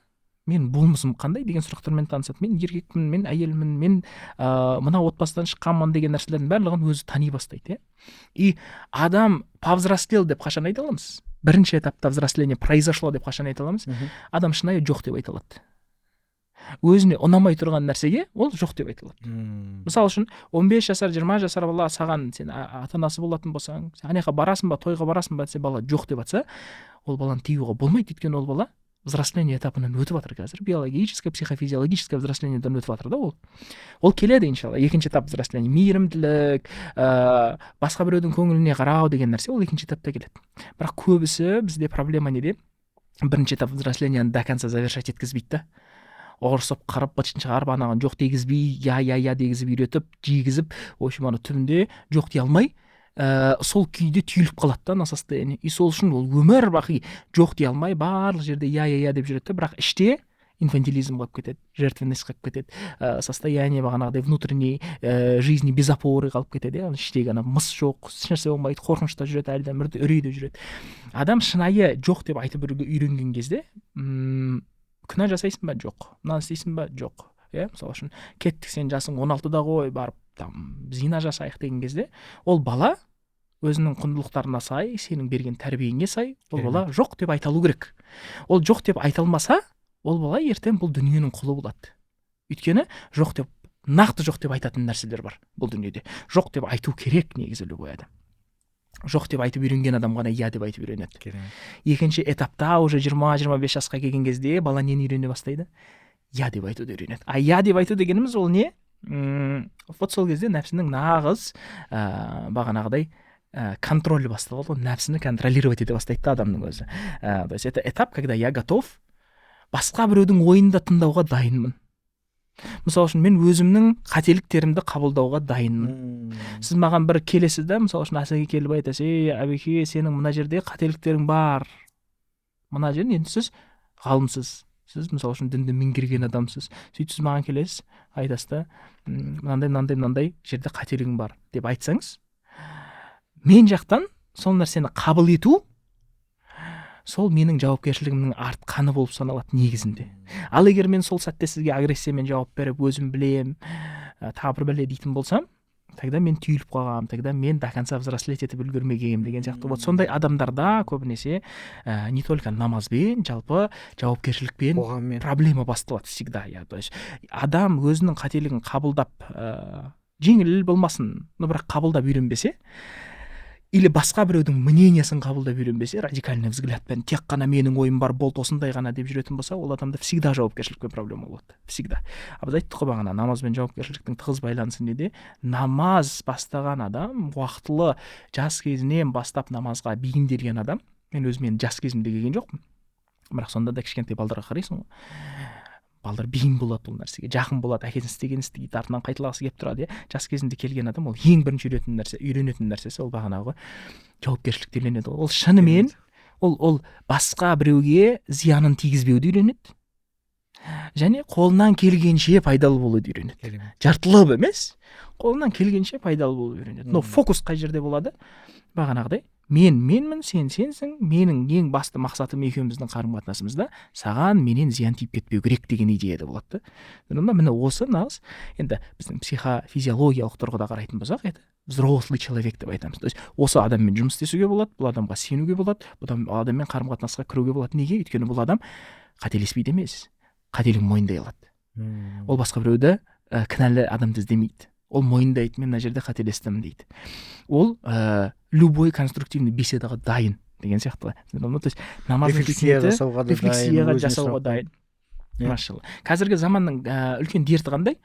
менің болмысым қандай деген сұрақтармен танысады. Мен еркекпін, мен әйелмін, мен мына отбасыдан шыққанмын деген нәрселердің барлығын өзі тани бастайды, иә. И адам повзрослел деп қашан айта аламыз? Бірінші этапта взросление произошло деп қашан айта аламыз? Адам шынайы жоқ деп айта алады. Өзіне ұнамай тұрған нәрсеге ол жоқ деп айта алады. Мысалы үшін, 15 жасар, 20 жасар бала саған, сен ата анасы болатын болсаң, сен «ана жаққа барасың ба, тойға барасың ба» десе, бала жоқ деп жатса, ол баланы тыюға болмайды. Өйткені ол бала взросление этапынан өтіп жатыр қазір, биологическое, психофизиологическое взрослениеден өтіп жатыр да. Ол келеді, иншалла. Екінші этап взросление, мейірімділік, басқа біреудің көңіліне қарау деген нәрсе, ол екінші этапта келеді. Бірақ көбісі бізде проблема неде? Бірінші этап взросленияны до конца завершать еткізбейді да, ұрысып, қырып, бытышын шығарып, анаған жоқ дегізбей, я, я, я дегізіп үйретіп, жегізіп, в общем, ана түбінде жоқ дей алмай, сол күйде түйіліп қалады да, ана состояние. И сол үшін ол өмір бақи жоқ дей алмай, барлық жерде я, я, я деп жүреді да, бірақ іште инфантилизм қалып кетеді, жертвенность қалып кетеді, состояние бағанағыдай внутренней жизни без опоры қалып кетеді, иә. Іштегі ана мыс жоқ, ешнәрсе болмайды, қорқынышта жүреді, әлі де үрейде жүреді. Адам шынайы жоқ деп айтып үйренген кезде, күнә жасайсың ба? Жоқ. Мынаны істейсің ба? Жоқ. Иә, мысалы үшін, кеттік, сен жасың 16-да ғой, барып там зина жасайық деген кезде, ол бала өзінің құндылықтарына сай, сенің берген тәрбиеңе сай, ол бала жоқ деп айта алу керек. Ол жоқ деп айта алмаса, ол бала ертең бұл дүниенің құлы болады. Өйткені жоқ деп, нақты жоқ деп айтатын нәрселер бар бұл дүниеде. Жоқ деп айту керек негізі любой адам. Жоқ деп айтып үйренген адам ғана иә деп айтып үйренеді. Екінші этапта уже 20-25 жасқа келген кезде бала нені үйрене бастайды? Иә деп айтуды үйренеді. А иә деп айту дегеніміз ол не? Вот сол кезде нәпсінің нағыз бағанағыдай контроль басталады ғой, нәпсіні контролировать ете бастайды да адамның өзі. То есть это этап, когда я готов, басқа біреудің ойын да тыңдауға дайынмын. Мысалы үшін, мен өзімнің қателіктерімді қабылдауға дайынмын. Сіз маған бір келесіз да, мысалы үшін, Асеке келіп айтасыз: «Ей, Әбеке, сенің мына жерде қателіктерің бар, мына жерде». Енді сіз ғалымсыз, сіз, мысалы үшін, дінді меңгерген адамсыз. Сөйтіп сіз маған келесіз, айтасыз да: «Мынандай, мынандай, мынандай жерде қателігің бар» деп айтсаңыз, мен жақтан сол нәрсені қабыл ету сол менің жауапкершілігімнің артқаны болып саналады негізінде. Ал егер мен сол сәтте сізге агрессиямен жауап беріп, «өзім білем, тағы бір бәле» дейтін болсам, тогда мен түйіліп қалғанмын, тогда мен до конца взрослеть етіп үлгермегенмін деген сияқты. Вот сондай адамдарда көбінесе не только намазбен, жалпы жауапкершілікпен қоғаммен проблема басталады всегда, иә. То есть адам өзінің қателігін қабылдап, жеңіл болмасын, но бірақ қабылдап үйренбесе, Или басқа біреудің мнениесін қабылдап үйренбесе, радикальный взглядпен тек қана менің ойым бар, болды, осындай ғана деп жүретін болса, ол адамда всегда жауапкершілікпен проблема болады, всегда. А біз айттық қой бағана, намаз бен жауапкершіліктің тығыз байланысы неде? Намаз бастаған адам, уақытылы жас кезінен бастап намазға бейімделген адам. Мен өзім енді жас кезімде келген жоқпын, бірақ сонда да кішкентай балдарға қарайсың ғой, балдар бейім болады бұл нәрсеге, жақын болады, әкесінің істегенін істейді, артынан қайталағысы келіп тұрады, иә. Жас кезінде келген адам, ол ең бірінші үйренетін нәрсе, үйренетін нәрсесі ол бағанағы жауапкершілікті үйренеді ғой. Ол шынымен ол басқа біреуге зиянын тигізбеуді үйренеді және қолынан келгенше пайдалы болуды үйренеді. Жартылып емес, қолынан келгенше пайдалы болуды үйренеді. Но фокус қай жерде болады? Бағанағыдай, мен менмін, сен сенсің, менің ең басты мақсатым екеуміздің қарым қатынасымызда саған менен зиян тиіп кетпеу керек деген идеяда болады да. Міне, осы нағыз енді біздің психофизиологиялық тұрғыда қарайтын болсақ, это взрослый человек деп айтамыз. То есть осы адаммен жұмыс істесуге болады, бұл адамға сенуге болады, бұл адаммен қарым қатынасқа кіруге болады. Неге? Өйткені бұл адам қателеспейді емес, қателігін мойындай алады. Ол басқа біреуді кінәлі адамды іздемейді, ол мойындайды: мен мына жерде қателестім дейді. Ол любой конструктивный беседаға дайын деген сияқты ғой. То есть намаздың жасауға да, рефлексияға жасауға дайын. Машалла. Қазіргі заманның үлкен дерті қандай?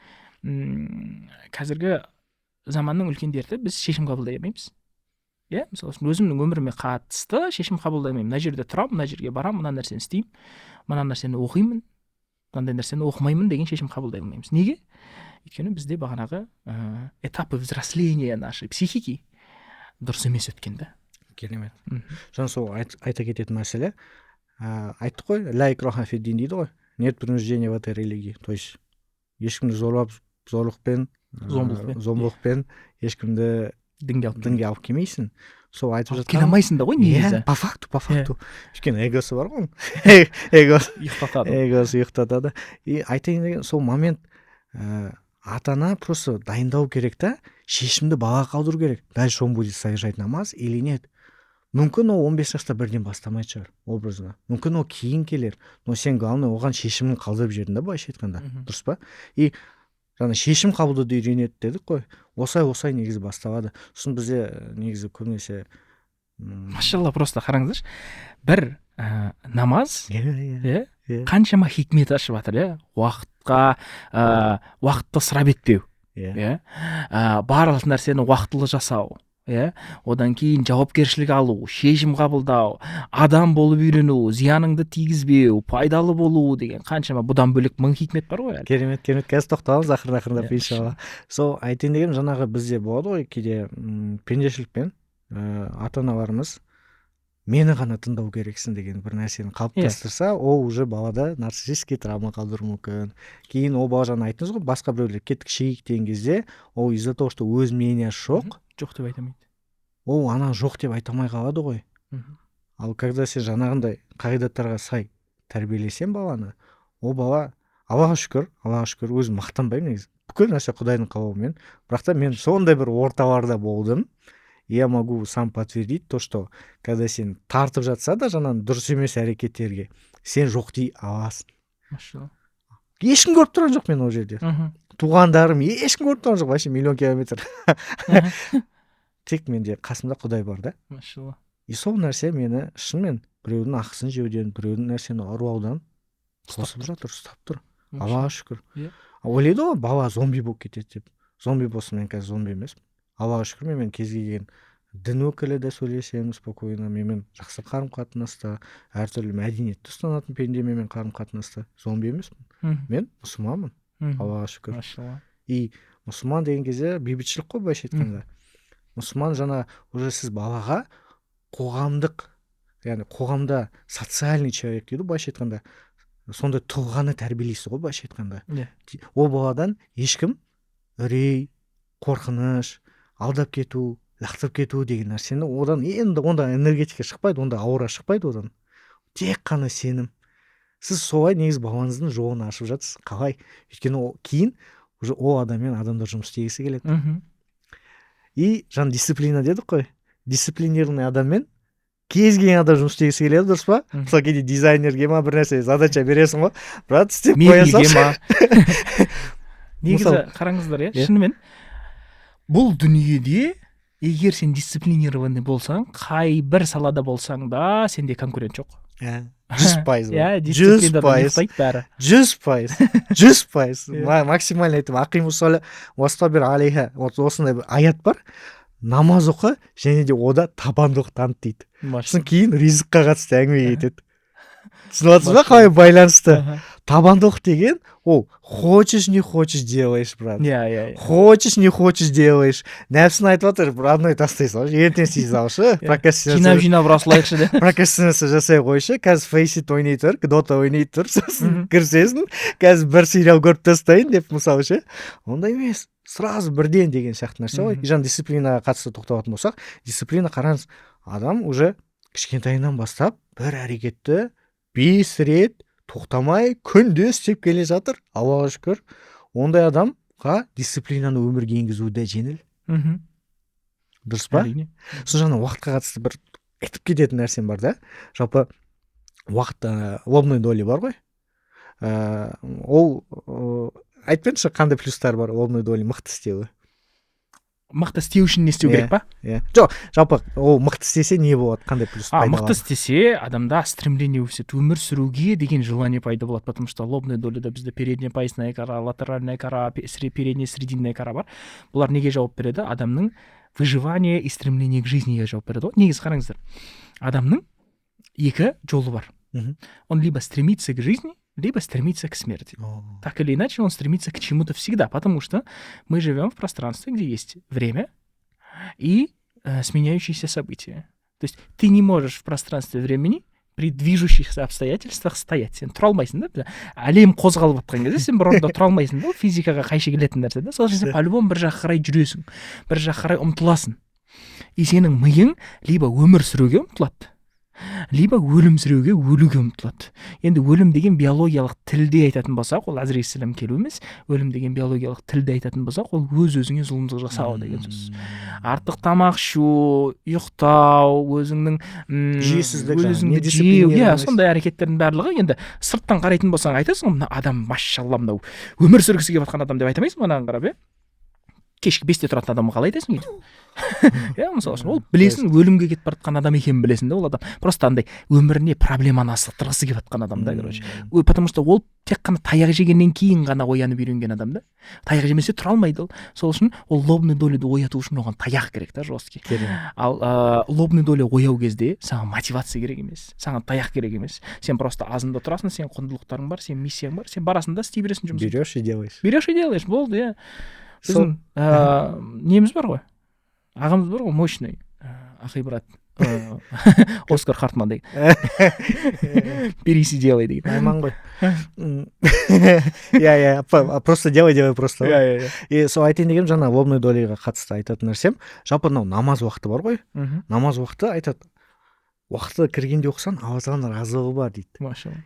Қазіргі заманның үлкен дерті: біз шешім қабылдай алмаймыз, иә. Мысалы үшін, өзімнің өміріме қатысты шешім қабылдай алмаймын. Мына жерде тұрамын, мына жерге барамын, мына нәрсені істеймін, мына нәрсені оқимын, мынандай нәрсені оқымаймын деген шешім қабылдай алмаймыз. Неге? Өйткені бізде бағанағы этапы взросления нашей психики дұрыс емес өткен да. Керемет. Жаңа сол айта кететін мәселе, айттық қой, ля икраха фиддин дейді ғой, нет принуждения в этой религии. То есть ешкімді зорлап, зорлықпен, зомбылықпен, зомбылықпен ешкімді дінге алып дінге алып келмейсің. Сол айтып жатқан келе алмайсың да ғой негізі. Иә, по факту, өйткені эгосы бар ғой, эгосы ұйықтатады. Эгосы ұйықтатады. И айтайын деген сол момент, ата ана просто дайындау керек та, шешімді балаға қалдыру керек. Дальше он будет совершать намаз или нет. Мүмкін, ол 15 жаста бірден бастамайтын шығар, образно, мүмкін, ол кейін келер, но сен, главное, оған шешімін қалдырып жібердің да, былайша айтқанда. Дұрыс па? И жаңа шешім қабылдауды үйренеді дедік қой, осылай осылай негізі басталады. Сосын бізде негізі көбінесе Машалла, просто қараңыздаршы, бір намаз, иә иә иә, иә қаншама хикмет ашып жатыр, иә. Уақытқа, уақытты ысырап етпеу, иә иә, барлық нәрсені уақытылы жасау, иә, одан кейін жауапкершілік алу, шешім қабылдау, адам болып үйрену, зияныңды тигізбеу, пайдалы болу деген қаншама, бұдан бөлек мың хикмет бар ғой әлі. Керемет, керемет. Қазір тоқталамыз ақырын ақырындап, иншалла. Сол айтайын дегенім, жаңағы бізде болады ғой кейде, пендешілікпен ата аналарымыз мені ғана тыңдау керексің деген бір нәрсені қалыптастырса, ол уже балада нарциссический травма қалдыруы мүмкін. Кейін ол бала, жаңа айттыңыз ғой, басқа біреулер кеттік шегейік деген кезде, ол из за того, что өз мнениесі жоқ, жоқ деп айта алмайды. Ол ана жоқ деп айта алмай қалады ғой. Ал когда сен жаңағындай қағидаттарға сай тәрбиелесең баланы, ол бала, Аллаға шүкір, Аллаға шүкір, өзім мақтанбаймын негізі, бүкіл нәрсе Құдайдың қалауымен, бірақ та мен сондай бір орталарда болдым, я могу сам подтвердить то, что когда сен тартып жатса да жаңағы дұрыс емес әрекеттерге, сен жоқ дей аласың. Машалла. Ешкім көріп тұрған жоқ мен ол жерде, туғандарым, ешкім көріп тұрған жоқ, вообще миллион километр, тек менде қасымда Құдай бар да. Машалла. И сол нәрсе мені шынымен біреудің ақысын жеуден, біреудің нәрсені ұрлаудан тосып жатыр, ұстап тұр, Аллаға шүкір. Ойлайды ғой, бала зомби болып кетеді деп. Зомби болсын, мен қазір зомби емеспін, Аллаға шүкір. Менімен кез келген дін өкілі де сөйлесемін спокойно, менімен жақсы қарым қатынаста, әртүрлі мәдениетті ұстанатын пенде менімен қарым қатынаста. Зомби емеспін. Мен мұсылманмын, Аллаға шүкір. Машалла. И мұсылман деген кезде бейбітшілік қой, былайша айтқанда. Мұсылман жаңа уже сіз балаға қоғамдық, яғни қоғамда социальный человек дейді ғой, былайша айтқанда, сондай тұлғаны тәрбиелейсіз ғой, былайша айтқанда. Ол баладан ешкім үрей, қорқыныш, алдап кету, лақтырып кету деген нәрсені, одан енді онда энергетика шықпайды, онда аура шықпайды одан, тек қана сенім. Сіз солай негізі балаңыздың жолын ашып жатырсыз. Қалай? Өйткені ол кейін уже ол адаммен адамдар жұмыс істегісі келеді. И жаңа дисциплина дедік қой, дисциплинированный адаммен кез келген адам жұмыс істегісі келеді, дұрыс па? Мысалы, кейде дизайнерге ма, бір нәрсе задача бересің ғой, брат, істеп қоя мебельге салшы. ма. Негізі Мысалы- қараңыздар, иә, Иә. шынымен бұл дүниеде Егер сен дисциплинированный болсаң, қай бір салада болсаң да, сенде конкурент жоқ. Иә, 100%. Иә. 100 Дисциплинадан пайыз. ұйықтайды бәрі. 100%, 100%. Максимально айтамын: «Ақимус уастабир алейха». Вот осындай бір аят бар: намаз оқы және де ода табандылық таныт дейді. Сосын кейін ризыққа қатысты әңгіме кетеді, түсініп жатырсыз ба, қалай байланысты? Табандылық деген ол хочешь не хочешь делаешь, брат. иә иә иә Хочешь не хочешь делаешь. Нәпсің айтып жатыр: «Родной, тастай салшы, ертең істей салшы, прокрастинация». Жинап, жинап ұра салайықшы деп. Прокрастинация жасай қойшы, қазір Фейсит ойнай тұр, Дота ойнай тұр, сосын кірісесің, қазір бір сериал көріп тастайын деп, мысалы ше. Ондай емес, сразу бірден деген сияқты нәрсе ғой. Жаңа дисциплинаға қатысты тоқталатын болсақ, дисциплина, қараңыз, адам уже кішкентайынан бастап бір әрекетті 5 рет тоқтамай күнде істеп келе жатыр, Аллаға шүкір. Ондай адамға дисциплинаны өмірге енгізу де жеңіл, дұрыс па? Әрине. Сосын жаңа уақытқа қатысты бір айтып кететін нәрсем бар да. Жалпы уақыт, лобной доли бар ғой, ол айтып беріңізші, қандай плюстары бар лобной доли мықты істеуі? Мықты істеу үшін не істеу Иә. керек па? Иә, жоқ, жалпы ол мықты істесе не болады, қандай плюс пайдалары? Мықты істесе, адамда стремление өседі, өмір сүруге деген желание пайда болады, потому что лобная доляда бізде передняя поясная кора, латеральная кора, передняя срединная кора бар. Бұлар неге жауап береді? Адамның выживание и стремление к жизни жауап береді ғой. Негізі қараңыздар, адамның екі жолы бар. Он либо стремится к жизни, либо стремится к смерти. Так или иначе, он стремится к чему-то всегда, потому что мы живем в пространстве, где есть время и сменяющиеся события. То есть ты не можешь в пространстве времени при движущихся обстоятельствах стоять. Сен тұра алмайсың да, әлем қозғалып жатқан кезде сен бір орында тұра алмайсың да, ол физикаға қайшы келетін нәрсе да. Сол үшін сен по-любому бір жаққа қарай жүресің, бір жаққа қарай ұмтыласың. И сенің миың либо өмір сүруге ұмтылады, либо өлім сүруге, өлуге ұмтылады. Енді өлім деген биологиялық тілде айтатын болсақ, ол Әзірейіл келу емес. Өлім деген биологиялық тілде айтатын болсақ, ол өз өзіңе зұлымдық жасау деген сөз. Артық тамақ ішу, ұйықтау, өзіңнің Жүйесіздік, өз жаңағы, өзіңді жеу, иә. недисциплинированность. Сондай әрекеттердің барлығы. Енді сырттан қарайтын болсаң, айтасың ғой: «Мына адам, машалла, мынау өмір сүргісі келіп жатқан адам», — деп айта алмайсың ғой анаған қарап, иә. Кешкі 5-те тұратын адамға қалай айтасың өйтіп, иә? Мысалы үшін, ол білесің, өлімге кетіп бара жатқан адам екенін білесің да. Ол адам просто андай өміріне проблеманы асықтырғысы келіп жатқан адам да, короче. Потому что ол тек қана таяқ жегеннен кейін ғана оянып үйренген адам да, таяқ жемесе тұра алмайды ол. Сол үшін ол лобный доляды ояту үшін оған таяқ керек та, жесткий. Ал лобный доля ояу кезде саған мотивация керек емес, саған таяқ керек емес. Сен просто азанда тұрасың, сенің құндылықтарың бар, сенің миссияң бар, сен барасың да істей бересің жұмысыңды. Берешь и делаешь. Берешь и делаешь, болды, иә. Біздің неміз бар ғой, ағамыз бар ғой, мощный ахи брат, Оскар Хартман деген, «Берись и делай» деген. Найман ғой. Иә, иә, просто делай, делай просто. Иә, иә. И сол айтайын дегенім, жаңа лобной доляға қатысты айтатын нәрсем, жалпы мынау намаз уақыты бар ғой. Намаз уақыты айтады: уақыты кіргенде оқысаң, Алла тағаланың разылығы бар дейді. Машалла.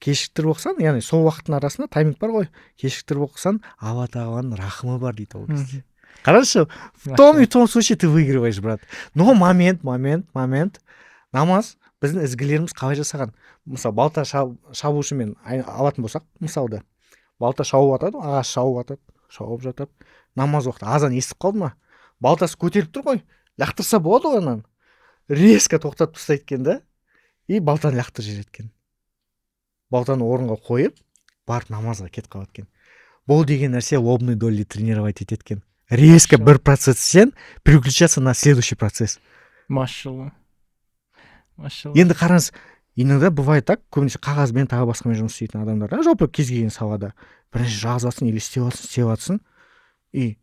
Кешіктіріп оқысаң, яғни сол уақыттың арасында тайминг бар ғой, кешіктіріп оқысаң, Алла тағаланың рахымы бар дейді ол кезде. Қарашы, в том и том случае ты выигрываешь, брат. Но момент, момент, момент. Намаз, біздің ізгілеріміз қалай жасаған? Мысалы, балта шабушымен алатын болсақ, мысалды, балта шауып жатады, ағаш шауып жатады, шауып жатады. Намаз уақыты, азан естіп қалды ма, балтасы көтеріліп тұр ғой, лақтырса болады ғой ананы. Резко тоқтатып тастайды екен да и балтаны лақтырып жібереді екен. Балтаны орынға қойып барып, намазға кетіп қалады екен. Бұл деген нәрсе лобный доли тренировать етеді екен. Резко бір процесстен переключаться на следующий процесс. Машалла, машалла. Енді қараңыз, иногда бывает так, көбінесе қағазбен, тағы басқамен жұмыс істейтін адамдар да, жалпы кез келген салада бірінші жазып жатсың или істеп жатсың, істеп жатсың и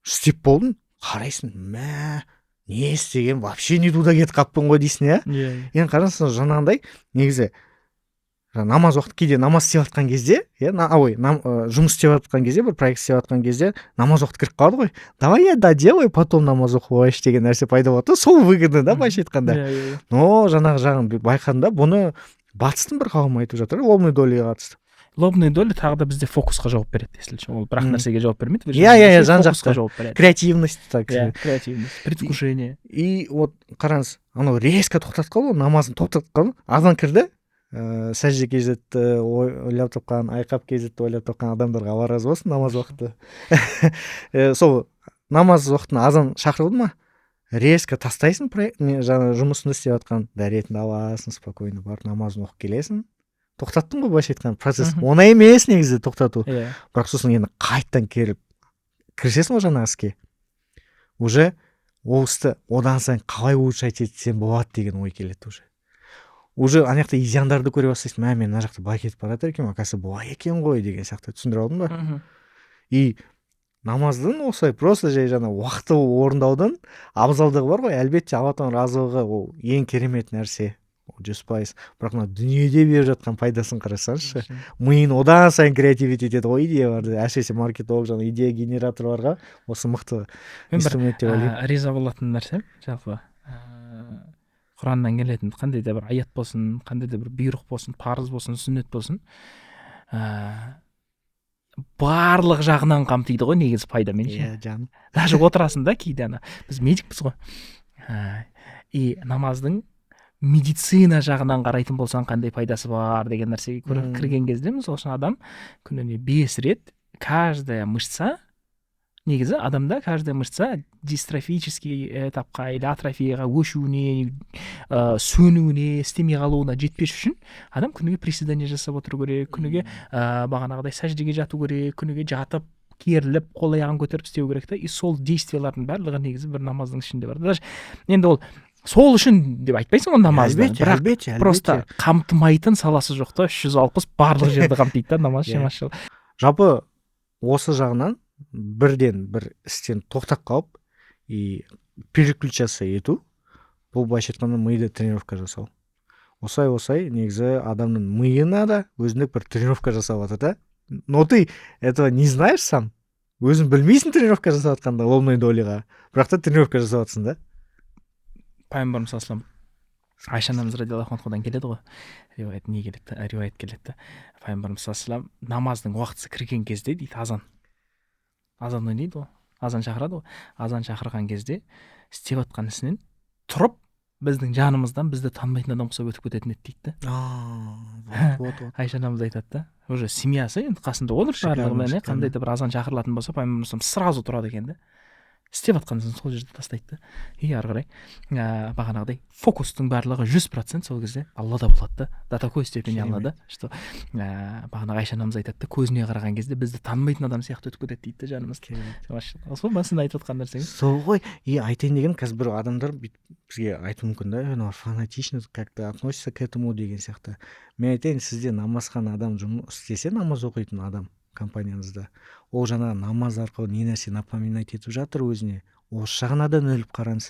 істеп болдың, қарайсың: «Мә, не істеген, вообще не туда кетіп қалыппын ғой», — дейсің, иә. Иә. Енді қараңыз, жаңағындай негізі намаз уақыты, кейде намаз істеп жатқан кезде, иә, ой, жұмыс істеп жатқан кезде, бір проект істеп жатқан кезде намаз уақыты кіріп қалады ғой. «Давай я доделаю, потом намаз оқып алайыншы» деген нәрсе пайда болады да, сол выгодно да, былайша айтқанда. иә иә Но жаңағы жағын байқадым да, бұны батыстың бір қауымы айтып жатыр лобный доляға қатысты. Лобный доля тағы да бізде фокусқа жауап береді, если что. Ол бір ақ нәрсеге жауап бермейді. Иә, жан Фокусқа жақты. жауап береді. Креативность так. Иә, креативность, предвкушение. И вот қараңыз, анау резко тоқтатып қалды ғой, намазын тоқтатып қалды, азан кірді. Сәжде kz ойлап тапқан, Айқап kz ойлап тапқан адамдарға Алла разы болсын. Намаз уақыты, сол намаз уақытына азан шақырылды ма? Резко тастайсың проект, не, жаңа жұмысыңды істеп жатқан, дәретіңді аласың, спокойно барып намазын оқып келесің. Тоқтаттың ғой, былайша айтқанда, процесс. Оңай емес негізі тоқтату. Бірақ сосын енді қайтадан келіп кірісесің ғой жаңағы іске, уже ол істі одан сайын қалай улучшать етсем болады деген ой келеді. Уже ана жақта изъяндарды көре бастайсың: мә, мен мына жақта былай кетіп бара жатыр екенмін, оказывается, былай екен ғой деген сияқты. Түсіндіре алдым ба? Мхм. И намаздың осылай просто жай жаңа уақытылы орындаудың абзалдығы бар ғой. Әлбетте, Алла Тағаланың разылығы ол ең керемет нәрсе, ол 100%. Бірақ мына дүниеде беріп жатқан пайдасын қарасаңызшы, миың одан сайын креативить етеді ғой, идеяларды. Әсіресе маркетолог, жаңа идея генераторларға осы мықты Мен бір инструмент деп ойлаймын. Риза болатын нәрсем, жалпы Құраннан келетін қандай да бір аят болсын, қандай да бір бұйрық болсын, парыз болсын, сүннет болсын, барлық жағынан қамтиды ғой негізі пайдамен ше. Иә, жаным. Даже отырасың да кейде, ана біз медикпіз ғой, и намаздың медицина жағынан қарайтын болсаң, қандай пайдасы бар деген нәрсеге кірген кезде, мысалы үшін, адам күніне 5 рет, каждая мышца, негізі адамда каждая мышца дистрофический этапқа или атрофияға өшуіне, сөнуіне, істемей қалуына жетпес үшін адам күніге приседание жасап отыру керек, күніге бағанағыдай сәждеге жату керек, күніге жатып, керіліп, қол аяғын көтеріп істеу керек та. И сол действиялардың барлығы негізі бір намаздың ішінде бар. Даже енді ол сол үшін деп айтпайсың ғой намазды, бірақ Әлбетте, әлбетте. просто қамтымайтын саласы жоқ та, 360 барлық жерді қамтиды да намаз ше. Машалла. Жалпы осы жағынан бірден бір істен тоқтап қалып и переключаться ету, бұл былайша айтқанда миды тренировка жасау. Осылай негізі адамның миына да өзіндік бір тренировка жасап жатыр да. Но ты этого не знаешь сам, өзің білмейсің тренировка жасап жатқанда лобной доляға, бірақ та тренировка жасап жатырсың да. Пайғамбарымыз саллаллаху, Айша анамыз радиаллаху анхадан келеді ғой риуаят, не келеді да, риуаят келеді да. Пайғамбарымыз саллаллаху алейхи намаздың уақытысы кірген кезде дейді, азан ойнайды ғой, азан шақырады ғой. Азан шақырған кезде істеп жатқан ісінен тұрып, біздің жанымыздан бізді танымайтын адам ұқсап өтіп кететін еді дейді да. Вот, вот, вот. Айша анамыз айтады да, уже семьясы енді қасында отыр барлығымен, иә. Қандай да бір азан шақырылатын болса, пайғамбарымыз сразу тұрады екен да, істеп жатқан ісін сол жерде тастайды да, и ары қарай бағанағыдай фокустың барлығы 100% сол кезде Аллада болады да. До такой степени Аллада, что бағанағы Айша анамыз айтады да, көзіне қараған кезде бізді танымайтын адам сияқты өтіп кетеді дейді да жанымыз. Сол ма сіздің айтып жатқан нәрсеңіз? Сол ғой. И айтайын дегенім, қазір бір адамдар бүйтіп бізге айтуы мүмкін да: «Мынау фанатично как то относится к этому» деген сияқты. Мен айтайын, сізде намазхан адам жұмыс істесе, намаз оқитын адам компанияңызда, ол жаңағы намаз арқылы не нәрсе напоминать етіп жатыр өзіне, осы жағына да үңіліп қараңыз.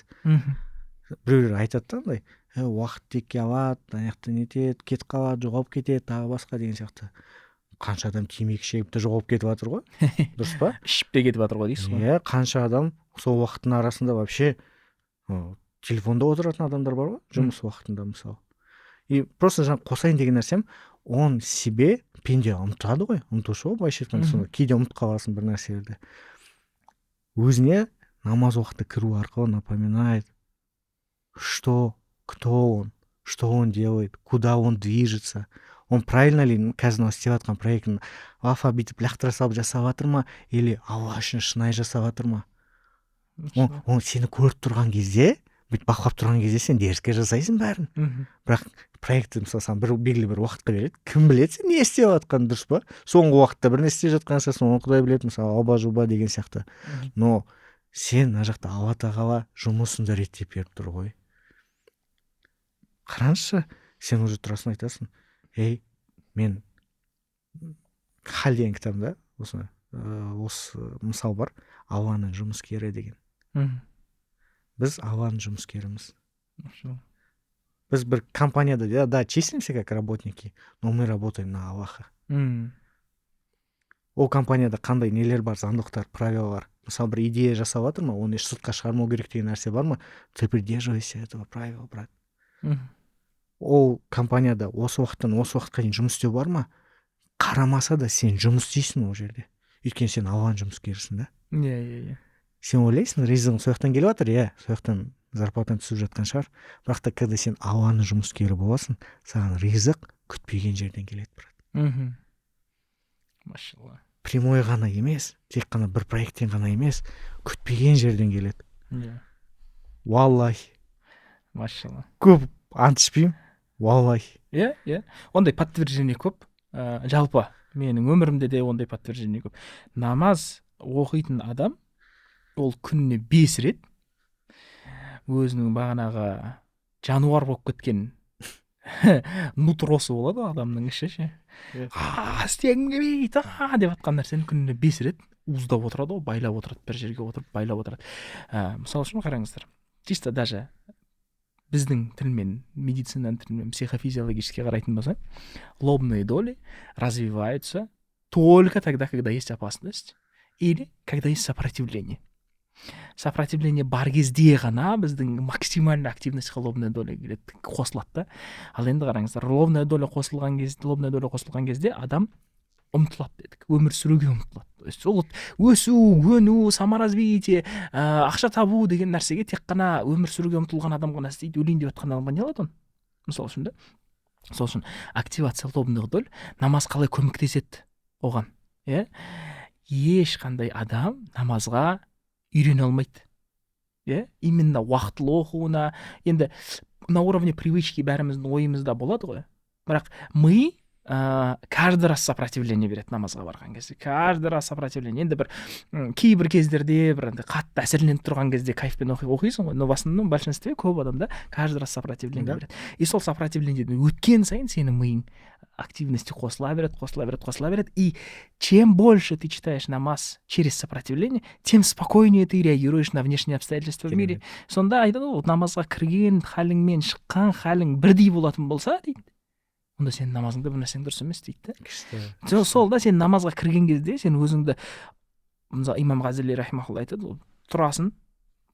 Біреулер айтады да андай: «Уақыт текке алады, ана жақта нетеді, кетіп қалады, жоғалып кетеді», тағы басқа деген сияқты. Қанша адам темекі шегіп те жоғалып кетіп жатыр ғой, дұрыс па? Ішіп те кетіп жатыр ғой дейсіз ғой. Иә, қанша адам сол уақыттың арасында вообще телефонда отыратын адамдар бар ғой жұмыс уақытында, мысалы. И просто жаңа қосайын деген нәрсем, он себе, пенде ұмытады ғой, ұмытушы ғой, былайша айтқанда. Сонда кейде ұмытып қаласың бір нәрселерді. Өзіне намаз уақыты кіру арқылы напоминает, что кто он, что он делает, куда он движется, он правильно ли қазір мынау істеп жатқан проектін лафа бүйтіп лақтыра салып жасап жатыр ма или Алла үшін шынайы жасап жатыр ма. Он сені көріп тұрған кезде, бүйтіп бақылап тұрған кезде сен дерзко жасайсың бәрін. Бірақ проектті, мысалы, саған бір белгілі бір уақытқа береді, кім біледі сен не істеп жатқанын, дұрыс па? Соңғы уақытта бір нәрсе істеп жатқан шығарсың, оны құдай біледі, мысалы, алба жұлба деген сияқты. Но сен мына жақта Алла Тағала жұмысыңды реттеп беріп тұр ғой. Қараңызшы, сен уже тұрасың, айтасың: «Ей, мен». «Хал» деген кітабында осы мысал бар, Алланың жұмыскері деген. Біз Алланың жұмыскеріміз. Біз бір компанияда, да, числимся как работники, но мы работаем на Аллаха. Ол компанияда қандай нелер бар, заңдылықтар, правилалар, мысалы, бір идея жасап жатыр ма, оны сыртқа шығармау керек деген нәрсе бар ма, ты придерживайся этого правила, брат. Ол компанияда осы уақыттан осы уақытқа дейін жұмыс істеу бар ма, қарамаса да сен жұмыс істейсің ол жерде, өйткені сен Алланың жұмыскерісің да. Иә иә иә Сен ойлайсың, ризығың сол жақтан келіп жатыр, иә, сол жақтан зарплатаң түсіп жатқан шығар, бірақ та когда сен Алланың жұмыскері боласың, саған ризық күтпеген жерден келеді, брат. Машалла. Прямой ғана емес, тек қана бір проекттен ғана емес, күтпеген жерден келеді. Уаллахи. Машалла. Көп ант ішпеймін, уаллахи. Иә, ондай подтверждение көп. Жалпы менің өмірімде де ондай подтверждение көп. Намаз оқитын адам ол күніне 5 рет өзінің бағанағы жануар болып кеткен нутросы болады ғой, адамның іші ше, а істегім келмейді, а деп жатқан нәрсені күніне 5 рет уыздап отырады ғой, байлап отырады, бір жерге отырып байлап отырады. Мысалы үшін, қараңыздар, чисто даже біздің тілмен, медицинаның тілімен, психофизиологически қарайтын болсақ, лобные доли развиваются только тогда, когда есть опасность или когда есть сопротивление. Сопротивление бар кезде ғана біздің максимальный активность қа лобная доля келеді, қосылады да. Ал енді қараңыздар, лобная доля қосылған кезде адам ұмтылады дедік, өмір сүруге ұмтылады. То есть ол өсу, өну, саморазвитие, ақша табу деген нәрсеге тек қана өмір сүруге ұмтылған адам ғана істейді. Өлейін деп жатқан адамға не алады оны, мысалы үшін, да? Сол үшін активация лобных доль, намаз қалай көмектеседі оған? Иә, ешқандай адам намазға үйрене алмайды, иә, именно уақытылы оқуына. Енді на уровне привычки бәріміздің ойымызда болады ғой, бірақ ми каждый раз сопротивление береді намазға барған кезде, каждый раз сопротивление. Енді бір кейбір кездерде, бір андай қатты әсерленіп тұрған кезде кайфпен оқисың ғой, но в основном, большинстве, көп адамда каждый раз сопротивление береді. И сол сопротивление ден өткен сайын сенің миың активности қосыла береді, қосыла береді, қосыла береді. И чем больше ты читаешь намаз через сопротивление, тем спокойнее ты реагируешь на внешние обстоятельства в мире. Сонда айтады ғой, намазға кірген халіңмен шыққан халің бірдей болатын болса дейді, онда сенің намазыңда бір нәрсең дұрыс емес дейді да. Күшті. Сол да, сен намазға кірген кезде сен өзіңді, мысалы, имам Ғазали рахимахулла айтады ғой, тұрасың,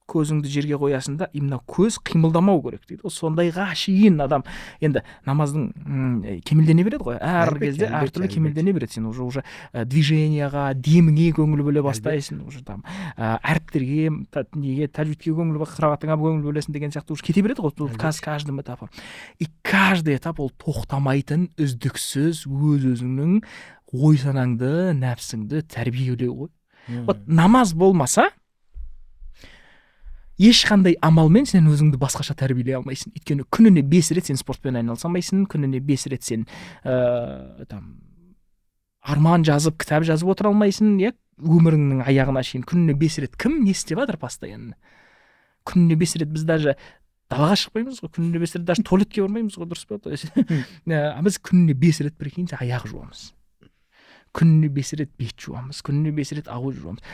көзіңді жерге қоясың да, именно көз қимылдамау керек дейді ғой. Сондайға шейін адам енді намаздың кемелдене береді ғой әр кезде, әртүрлі кемелдене береді. Сен уже движения ға, деміңе көңіл бөле бастайсың, уже там әріптерге, неге, тәжвидке көңіл, қырағатыңа көңіл бөлесің деген сияқты, уже кете береді ғой каждым этапы. И каждый этап ол тоқтамайтын, үздіксіз өз өзіңнің ой санаңды, нәпсіңді тәрбиелеу ғой. Вот намаз болмаса, ешқандай амалмен сен өзіңді басқаша тәрбиелей алмайсың. Өйткені күніне 5 рет сен спортпен айналыса алмайсың, күніне 5 рет сен там арман жазып, кітап жазып отыра алмайсың, иә, өміріңнің аяғына шейін. Күніне 5 рет кім не істеп жатыр постоянно? Күніне 5 рет біз даже далаға шықпаймыз ғой, күніне 5 рет даже туалетке бармаймыз ғой, дұрыс па? То есть біз күніне 5 рет, прикиньте, аяқ жуамыз, күніне 5 рет бет жуамыз, күніне 5 рет ауыз жуамыз.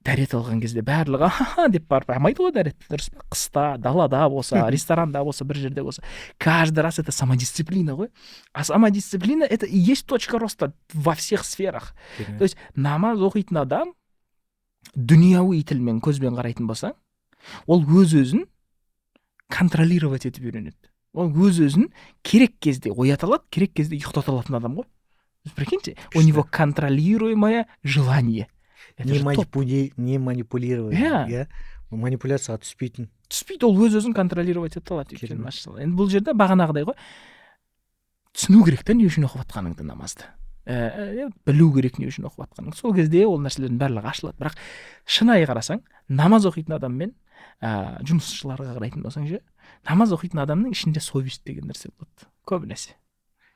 Дәрет алған кезде барлығы «Аха» деп барып алмайды ғой дәретті, дұрыс па? Қыста далада болса, ресторанда болса, бір жерде болса, каждый раз это самодисциплина ғой. А самодисциплина — это и есть точка роста во всех сферах. То есть намаз оқитын адам, дүнияуи тілмен, көзбен қарайтын болсаң, ол өз өзін контролировать етіп үйренеді. Ол өз өзін керек кезде оята алады, керек кезде ұйықтата алатын адам ғой. Прикиньте, у него контролируемое желание. Это не манипулировать, иә, манипуляцияға түспейтін. Түспейді, ол өз өзін контролировать ете алады. Өйткені, машалла, енді бұл жерде бағанағыдай ғой, түсіну керек та не үшін оқып жатқаныңды намазды, білу керек не үшін оқып жатқаныңды. Сол кезде ол нәрселердің барлығы ашылады. Бірақ шынайы қарасаң, намаз оқитын адаммен жұмысшыларға қарайтын болсаң ше, намаз оқитын адамның ішінде совесть деген нәрсе болады көбінесе.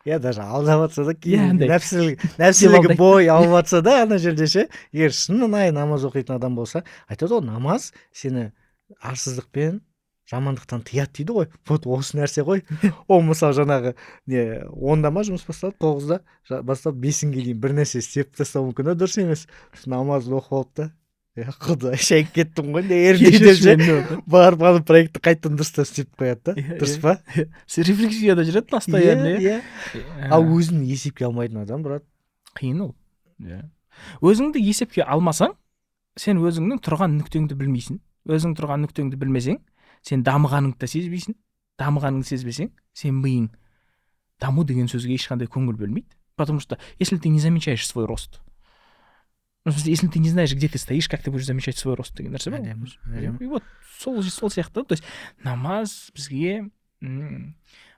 Иә, даже алдап жатса да, кейін нәпсілігі бой алып жатса да ана жерде ше, егер шынайы намаз оқитын адам болса, айтады ғой, намаз сені арсыздық пен жамандықтан тыяды дейді ғой. Вот осы нәрсе ғой ол. Мысалы, жаңағы не, 10-да ма жұмыс басталады, 9-да бастап 5-ге дейін бір нәрсе істеп тастауы мүмкін да, дұрыс емес. Намазын оқып алып та, е, құдай, шайып кеттім ғой деп ше, барып ана проектті қайтадан дұрыстап істеп қояды да, дұрыс па? Рефлексияда жүреді постоянно. Иә, ал өзін есепке алмайтын адам, брат. Қиын ол, иә. Өзіңді есепке алмасаң, сен өзіңнің тұрған нүктеңді білмейсің. Өзің тұрған нүктеңді білмесең, сен дамығаныңды да сезбейсің. Дамығаныңды сезбесең, сен миың даму деген сөзге ешқандай көңіл бөлмейді, потому что если ты не замечаешь свой рост, ну, в смысле, если ты не знаешь, где ты стоишь, как ты будешь замечать свой рост деген нәрсе бар ғой. И вот сол сияқты, то есть намаз бізге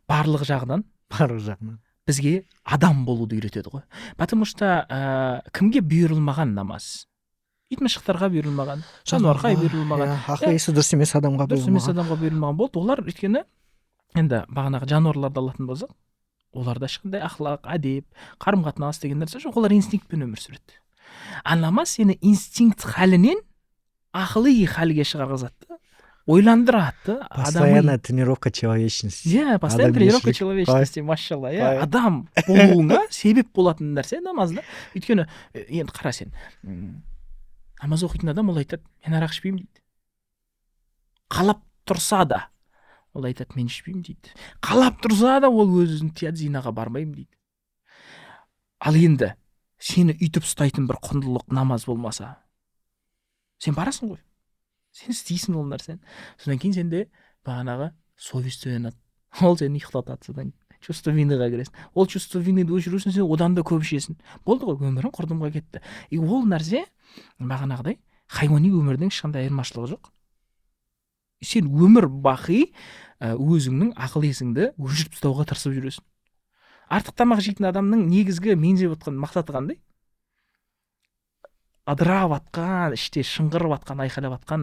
барлық жағынан барлық жағынан бізге адам болуды үйретеді ғой. Потому что кімге бұйырылмаған намаз? Ит мысықтарға бұйырылмаған, жануарға бұйырылмаған. Иә, ақыл есі дұрыс емес адамға дұрыс емес бұйырылмаған. Адамға бұйырылмаған болды олар. Өйткені енді бағанағы жануарларды алатын болсақ, оларда ешқандай ахлақ, әдеп, қарым қатынас деген нәрсе жоқ, олар инстинктпен өмір сүреді. А намаз сені инстинкт халінен ақыли халге шығарғызады да, ойландырады да. Постоянная тренировка человечности. Иә, постоянная тренировка Адамгершілік. человечности, машалла, иә. Қай. Адам болуыңа себеп болатын нәрсе намаз да. Өйткені енді қара, сен намаз оқитын адам, ол айтады: «Мен арақ ішпеймін», — дейді. Қалап тұрса да, ол айтады: «Мен ішпеймін», — дейді. Қалап тұрса да, ол өз өзін тияды, зинаға бармаймын дейді. Ал енді сені үйтіп ұстайтын бір құндылық намаз болмаса, сен барасың ғой, сен істейсің ол нәрсені. Содан кейін сенде бағанағы совесть оянады, ол сені ұйықтатады. Содан чувство вины ға кіресің. Ол чувство вины ды өшіру үшін сен одан да көп ішесің. Болды ғой, өмірің құрдымға кетті. И ол нәрсе бағанағыдай хайуани өмірдің ешқандай айырмашылығы жоқ. Сен өмір бақи өзіңнің ақыл есіңді өшіріп тастауға тырысып жүресің. Артық тамақ жейтін адамның негізгі меңзеп отқан мақсаты қандай? Ыдырап атқан, іште шыңғырып атқан, айқайлап атқан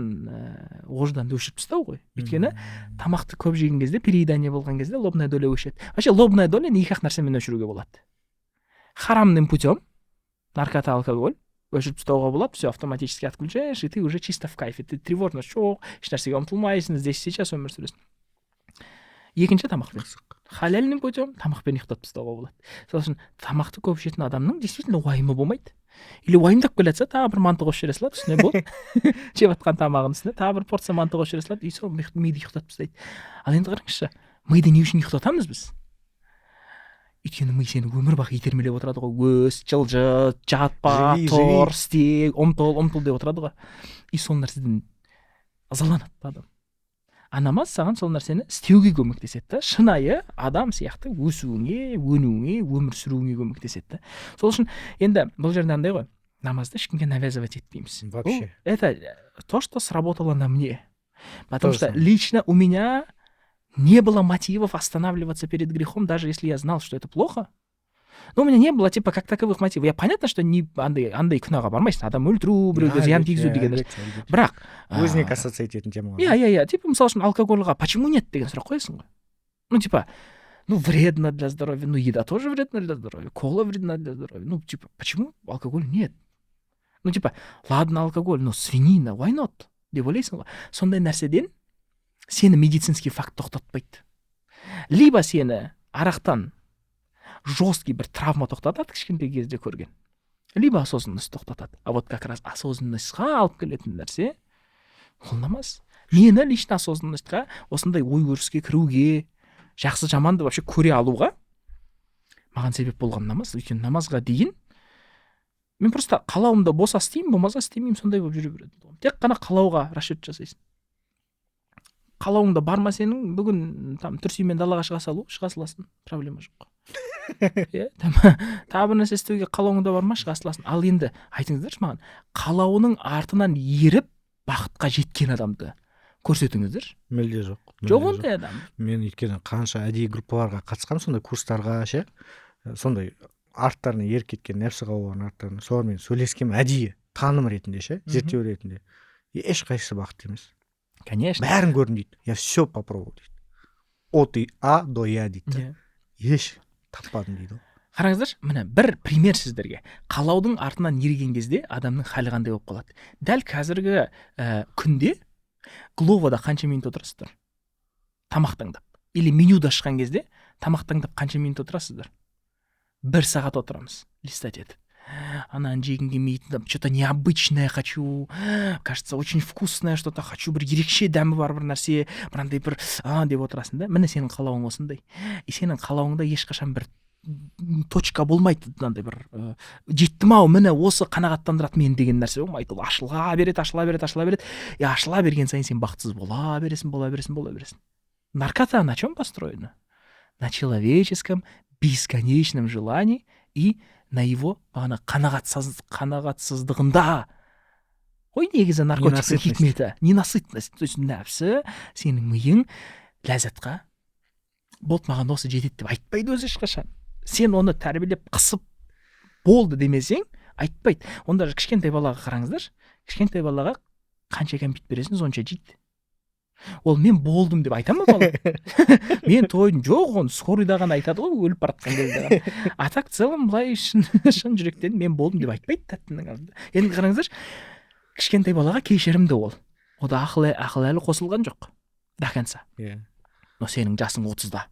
ожданды өшіріп тастау ғой. Өйткені тамақты көп жеген кезде, переедание болған кезде лобная доля өшеді. Вообще лобная доля ны екі ақ нәрсемен өшіруге болады: харамным путем, наркота, алкоголь, өшіріп тастауға болады. Все, автоматически отключаешь, и ты уже чисто в кайфе, ты тревожность жоқ, ешнәрсеге ұмтылмайсың, здесь сейчас өмір сүресің. Екінші — тамақпен, халяльным путем, тамақпен ұйықтатып тастауға болады. Сол үшін тамақты көп ішетін адамның действительно уайымы болмайды. Или уайымдап келе жатса, тағы бір манты қосып жібере салады үстіне, болды. Жеп жатқан тамағының үстіне тағы бір порция манты қосып жібере салады, и сол миды ұйықтатып тастайды. Ал енді қараңызшы, миды не үшін ұйықтатамыз біз? Өйткені ми сені өмір бақи итермелеп отырады ғой: өс, жылжы, жатпа, Живи, тұр, істе, ұмтыл, ұмтыл деп отырады ғой. И сол нәрседен ызаланады да адам. А намаз саған сол нәрсені істеуге көмектеседі да, шынайы адам сияқты өсуіңе, өнуіңе, өмір сүруіңе көмектеседі да. Сол үшін енді бұл жерде андай ғой, намазды ешкімге навязывать етпейміз. Вообще. Бұл это то, что сработало на мне, потому То же что самое. лично у меня не было мотивов останавливаться перед грехом, даже если я знал, что это плохо. Но у меня не было, типа, как таковых мотивов. Я, понятно, что не андай күнәға бармайсың, адам өлтіру, біреуге зиян тигізу деген нәрсе. Бірақ Өзіне касаться ететін тема. Иә, типа, мысалы үшін, алкогольға почему нет деген сұрақ қоясың ғой. Ну, типа, ну, вредно для здоровья, ну, еда тоже вредна для здоровья, кола вредна для здоровья. Ну, типа, почему алкоголь нет? Ну, типа, ладно, алкоголь, но свинина, why not? Деп ойлайсың ғой. Сондай нәрседен сені медицинский факт тоқтатпайды. Либо сені арақтан жесткий бір травма тоқтатады, кішкентай кезде көрген, либо осознанность тоқтатады. А вот как раз осознанность қа алып келетін нәрсе ол намаз. Мені лично осознанность қа, осындай ой өріске кіруге, жақсы жаманды вообще көре алуға маған себеп болған намаз. Өйткені намазға дейін мен просто қалауымда болса істеймін, болмаса істемеймін, сондай болып жүре беретін. Тек қана қалауға расчет жасайсың. Қалауыңда бар ма сенің бүгін там трусимен далаға шыға салу? Шыға саласың, проблема жоқ, иә. Тағы бір нәрсе істеуге қалауыңда бар ма? Шыға саласың. Ал енді айтыңыздаршы маған, қалауының артынан еріп бақытқа жеткен адамды көрсетіңіздерші. Мүлде жоқ. Жоқ ондай адам. Мен өйткені қанша әдейі группаларға қатысқанмын, сондай курстарға ше, сондай арттарына еріп кеткен, нәпсі қалауларының арттарына, солармен сөйлескенмін әдейі таным ретінде ше, зерттеу ретінде. Ешқайсысы бақытты емес. Конечно. «Бәрін көрдім», — дейді. «Я все попробовал», — дейді, «от и а до я», — дейді. «Еш таппадым», — дейді ғой. Қараңыздаршы, міне бір пример сіздерге: қалаудың артынан ерген кезде адамның халі қандай болып қалады. Дәл қазіргі күнде Гловода қанша минут отырасыздар тамақ таңдап? Или менюді ашқан кезде тамақ таңдап қанша минут отырасыздар? Бір сағат отырамыз листать етіп. Ананы жегім келмейді, что то необычное хочу, кажется, очень вкусное что то хочу, бір ерекше дәмі бар бір нәрсе, мынандай бір а деп отырасың да. Міне, сенің қалауың осындай. И сенің қалауыңда ешқашан бір точка болмайды, мынандай бір жеттім ау, міне осы қанағаттандырады мені деген нәрсе болмайды. Ол ашыла береді, ашыла береді, ашыла береді. И ашыла берген сайын сен бақытсыз бола бересің, бола бересің, бола бересің. Наркота на чем построена? На человеческом бесконечном желании и на его бағана қанағатсыздығында ғой негізі наркотиктің хикметі. Ненасытность, то есть нәпсі, сенің миың ләззатқа «болды, маған осы жетеді» деп айтпайды өзі ешқашан. Сен оны тәрбиелеп, қысып, «болды» демесең, Айтпайды. Онда даже кішкентай балаға қараңыздаршы, кішкентай балаға қанша кәмпит бересің, сонша жейді. Ол «мен болдым» деп айта ма бала? «Мен тойдым» жоқ, оны скорыйда ғана айтады ғой, өліп бара жатқан кезде ғана. А так в целом былай шын жүректен «мен болдым» деп айтпайды тәттінің алдында. Енді қараңыздаршы, кішкентай балаға кешірімді ол, ода ақыл әлі қосылған жоқ до конца. Но сенің жасың 30-да,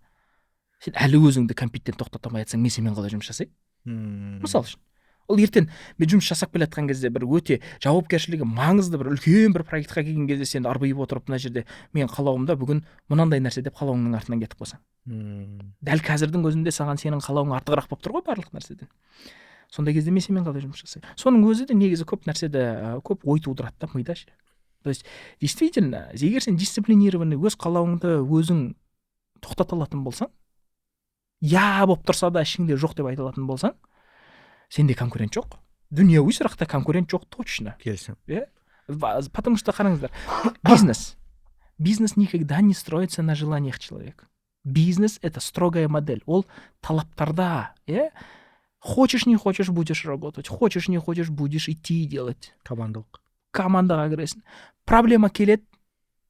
сен әлі өзіңді кәмпиттен тоқтата алмай жатсаң, мен сенімен қалай жұмыс жасаймын? Мысалы үшін, ол ертең мен жұмыс жасап келе жатқан кезде, бір өте жауапкершілігі маңызды бір үлкен бір проектқа келген кезде, сен арбиып отырып, мына жерде «мен қалауымда бүгін мынандай нәрсе» деп қалауыңның артынан кетіп қалсаң, дәл қазірдің өзінде саған сенің қалауың артығырақ болып тұр ғой барлық нәрседен. Сондай кезде мен сенімен қалай жұмыс жасаймын? Соның өзі де негізі көп нәрседе көп ой тудырады да мида ше. То есть действительно, егер сен дисциплинированный, өз қалауыңды өзің тоқтата алатын болсаң, «я» болып тұрса да, ішіңде «жоқ» деп айта алатын болсаң, сенде конкурент жоқ. Дүнияуи сұрақта конкурент жоқ точно. Келісемін. Иә, потому что қараңыздар, бизнес никогда не строится на желаниях человека. Бизнес — это строгая модель, ол талаптарда, иә. Хочешь не хочешь, будешь работать, хочешь не хочешь, будешь идти и делать. Командалық. Командаға кіресің, проблема келеді,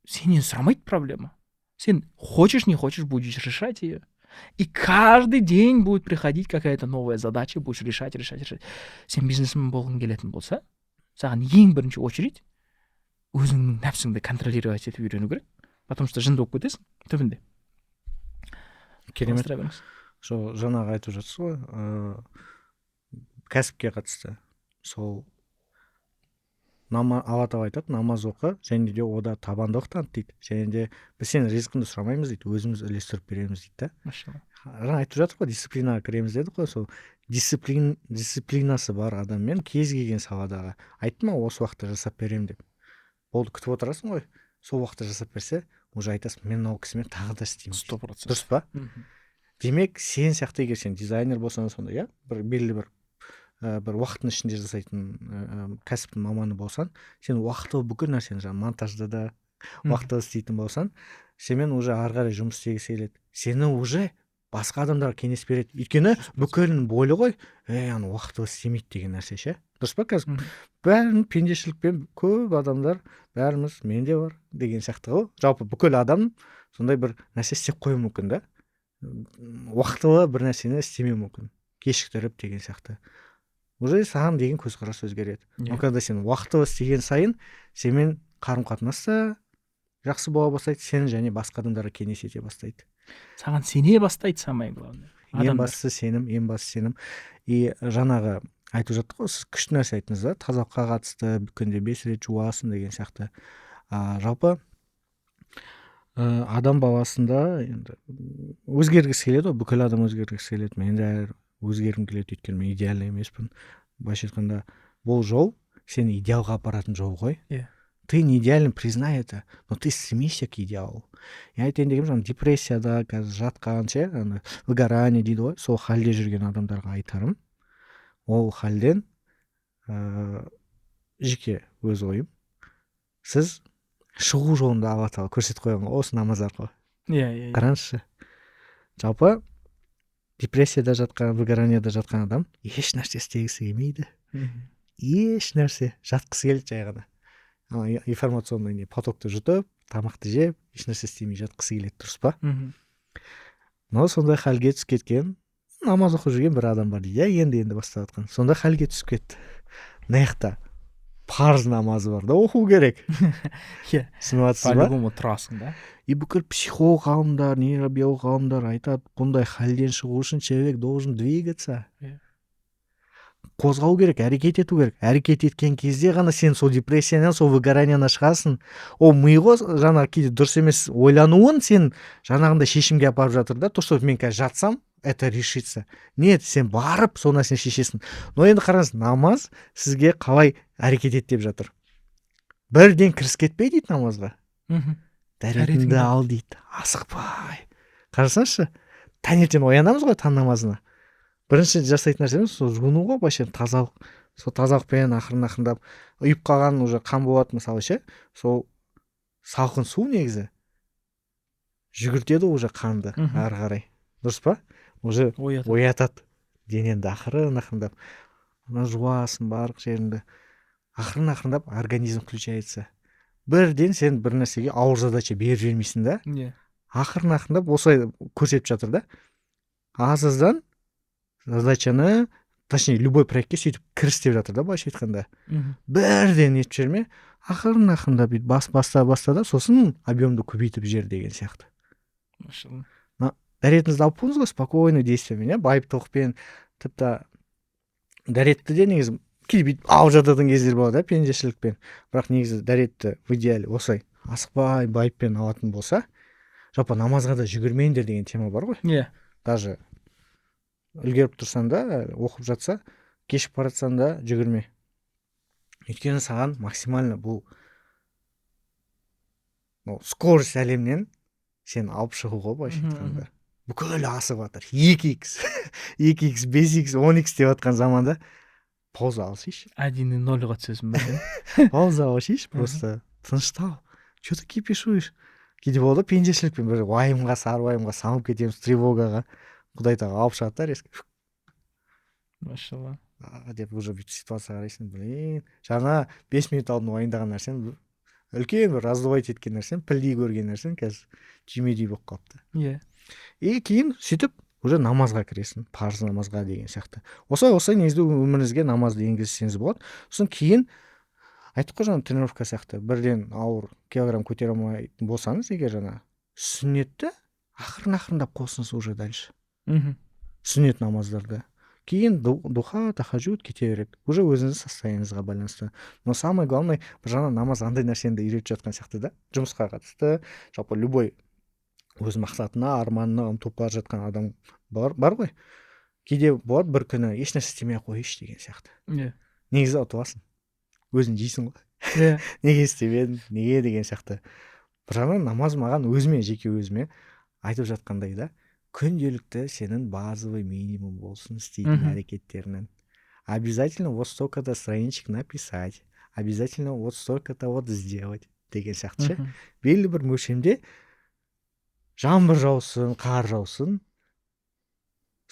сенен сұрамайды проблема, сен хочешь не хочешь, будешь решать ее. И каждый день будет приходить какая-то новая задача, будешь решать, решать, решать. Сен бизнесмен болғың келетін болса, саған ең бірінші очередь өзіңнің нәпсіңді контролировать етіп үйрену керек, потому что жынды болып кетесің түбінде. Керемет. Жалғастыра беріңіз. Сол жаңағы айтып жатсыз ғой, кәсіпке қатысты. Сол Алла Тағала айтады: «Намаз оқы және де ода табандылық таныт», — дейді. «Және де біз сенің ризқыңды сұрамаймыз, — дейді, — өзіміз үлестіріп береміз», — дейді да. Машалла. Жаңа айтып жатыр ғой, дисциплинаға кіреміз дедік қой. Сол дисциплинасы бар адаммен кез келген саладағы, айтты ма «осы уақытта жасап беремін» деп, болды, күтіп отырасың ғой. Сол уақытта жасап берсе, уже айтасың: «Мен мынау кісімен тағы да істеймін». 100%. Дұрыс па? Демек, сен сияқты, егер сен дизайнер болсаң, сонда, иә, бір белгілі бір уақыттың ішінде жасайтын кәсіптің маманы болсаң, сен уақытылы бүкіл нәрсені, жаңағы монтажда да уақытылы істейтін болсаң, сенімен уже ары қарай жұмыс істегісі келеді, сені уже басқа адамдарға кеңес береді, өйткені бүкілінің бойы ғой: «Ей, ана уақытылы істемейді» деген нәрсе ше, дұрыс па? Қазір бәрін пендешілікпен көп адамдар, бәріміз, менде бар деген сияқты ғой. Жалпы бүкіл адам сондай бір нәрсе істеп қоюы мүмкін да, уақытылы бір нәрсені істемеуі мүмкін, кешіктіріп деген сияқты. Уже саған деген көзқарас өзгереді. Но когда сен уақытылы істеген сайын, сенімен қарым қатынас та жақсы бола бастайды, сен және басқа адамдарға кеңес ете бастайды. Саған сене бастайды, самое главное, Ең адамдар. бастысы сенім, ең бастысы сенім. И жаңағы айтып жаттық қой, сіз күшті нәрсе айттыңыз да, тазалыққа қатысты, күнде 5 рет жуасың деген сияқты. Жалпы адам баласында енді өзгергісі келеді ғой, бүкіл адам өзгергісі келеді. Мен де өзгергім келеді, өйткені мен идеальный емеспін. Былайша айтқанда, бұл жол сені идеалға апаратын жол ғой. Ты не идеален, признай это, но ты стремишься к идеалу. Я айтайын дегенім, жаңағы депрессияда қазір жатқан ше, ана выгорание дейді ғой, сол халде жүрген адамдарға айтарым, ол халден жеке өз ойым, сіз шығу жолында Алла Тағала көрсетіп қойған ғой осы намаз арқылы. иә иә Қараңызшы, жалпы депрессияда жатқан, выгоранияда жатқан адам еш нәрсе істегісі келмейді. Еш нәрсе, жатқысы келеді жай ғана, ана информационный не потокты жұтып, тамақты жеп, ешнәрсе істемей жатқысы келеді, дұрыс па? Но сондай халге түсіп кеткен, намаз оқып жүрген бір адам бар дейді, иә, енді енді бастап жатқан, сондай халге түсіп кетті. Мына жақта парыз намазы бар да, оқу керек. Түсініп жатсыз ба? По любому тұрасың да. И бүкіл психолог ғалымдар, нейробиолог ғалымдар айтады: бұндай халден шығу үшін человек должен двигаться. Қозғалу керек, әрекет ету керек. Әрекет еткен кезде ғана сен сол депрессиядан, сол выгораниядан шығасың. Ол ми ғой, жаңағы кейде дұрыс емес ойлануын сен жаңағындай шешімге апарып жатыр да, то что мен қазір жатсам, это решится. Нет, сен барып сол нәрсені шешесің. Но енді қараңыз, намаз сізге қалай әрекет ет деп жатыр? Бірден кірісіп кетпе дейді намазға. Дәретіңді Дәретіңді ал дейді, асықпай. Қарасаңызшы, таңертең оянамыз ғой таң намазына, бірінші жасайтын нәрсеміз сол жуыну ғой, былайша тазалық. Сол тазалықпен ақырын ақырындап ұйып қалған уже қан болады мысалы ше, сол салқын су негізі жүгіртеді уже қанды ары қарай, дұрыс па? Уже Оятады. оятады денеңді ақырын ақырындап. Жуасың барлық жеріңді, ақырын ақырындап организм включается. Бірден сен бір нәрсеге ауыр задача беріп жібермейсің да. Иә. Ақырын ақырындап осылай көрсетіп жатыр да, аз аздан задачаны, точнее, любой проектке сөйтіп кіріс деп жатыр да, былайша айтқанда. Бірден нетіп жіберме, ақырын ақырындап бүйтіп бас баста баста да, сосын объемды көбейтіп жібер деген сияқты. Машалла. Дәретіңізді алып болдыңыз ғой, спокойный действиемен, иә, байыптылықпен. Тіпті дәретті де негізі кейде бүйтіп алып жататын кездер болады, иә, пендешілікпен. Бірақ негізі дәретті в идеале осылай асықпай, байыппен алатын болса. Жалпы намазға да жүгірмеңдер деген тема бар ғой. Даже үлгеріп тұрсаң да, оқып жатса, кешігіп бара жатсаң да, жүгірме, өйткені саған максимально бұл, ну, скорость әлемнен сені алып шығу ғой, былайша айтқанда. Бүкіл асып жатыр, 2 икс, 2 икс, 5 икс, 10 икс деп жатқан заманда пауза алсайшы. Один и нольға түсесің ба сен? Пауза алсайшы, просто тыныштал. Че ты кипишуешь? Кейде болады ғой, пендешілікпен бір уайымға, сары уайымға салынып кетеміз, тревогаға. Құдай тағы алып шығады да резко. Машалла. А деп, уже бүйтіп ситуацияға қарайсың: блин, жаңа 5 минут алдын уайымдаған нәрсең, үлкен бір раздувать еткен нәрсең, пілдей көрген нәрсең қазір түймедей болып қалыпты. И кейін сөйтіп уже намазға кіресің, парыз намазға деген сияқты. Осылай, осылай негізі өміріңізге намазды енгізсеңіз болады. Сосын кейін айттық қой жаңа, тренировка сияқты, бірден ауыр килограмм көтере алмайтын болсаңыз егер, жаңа сүннетті ақырын ақырындап қосыңыз уже дальше. Сүннет намаздарды, кейін духа, тахажуд кете береді уже өзіңіздің состояниеңізға байланысты. Но самое главное, бір жағынан намаз андай нәрсені де үйретіп жатқан сияқты да, жұмысқа қатысты, жалпы любой өз мақсатына, арманына ұмтылып бара жатқан адам бар ғой. Кейде болады, бір күні ешнәрсе істемей ақ қояйыншы деген сияқты. Негізі ұтыласың, өзің жейсің ғой. Неге істемедім, неге деген сияқты. Бір жағынан намаз маған, өзіме, жеке өзіме айтып жатқандай да: күнделікті сенің базовый минимум болсын істейтін әрекеттеріңнің. Обязательно вот столько то страничек написать, обязательно вот столько то вот сделать деген сияқты ше. Белгілі бір мөлшемде, жаңбыр жаусын, қар жаусын,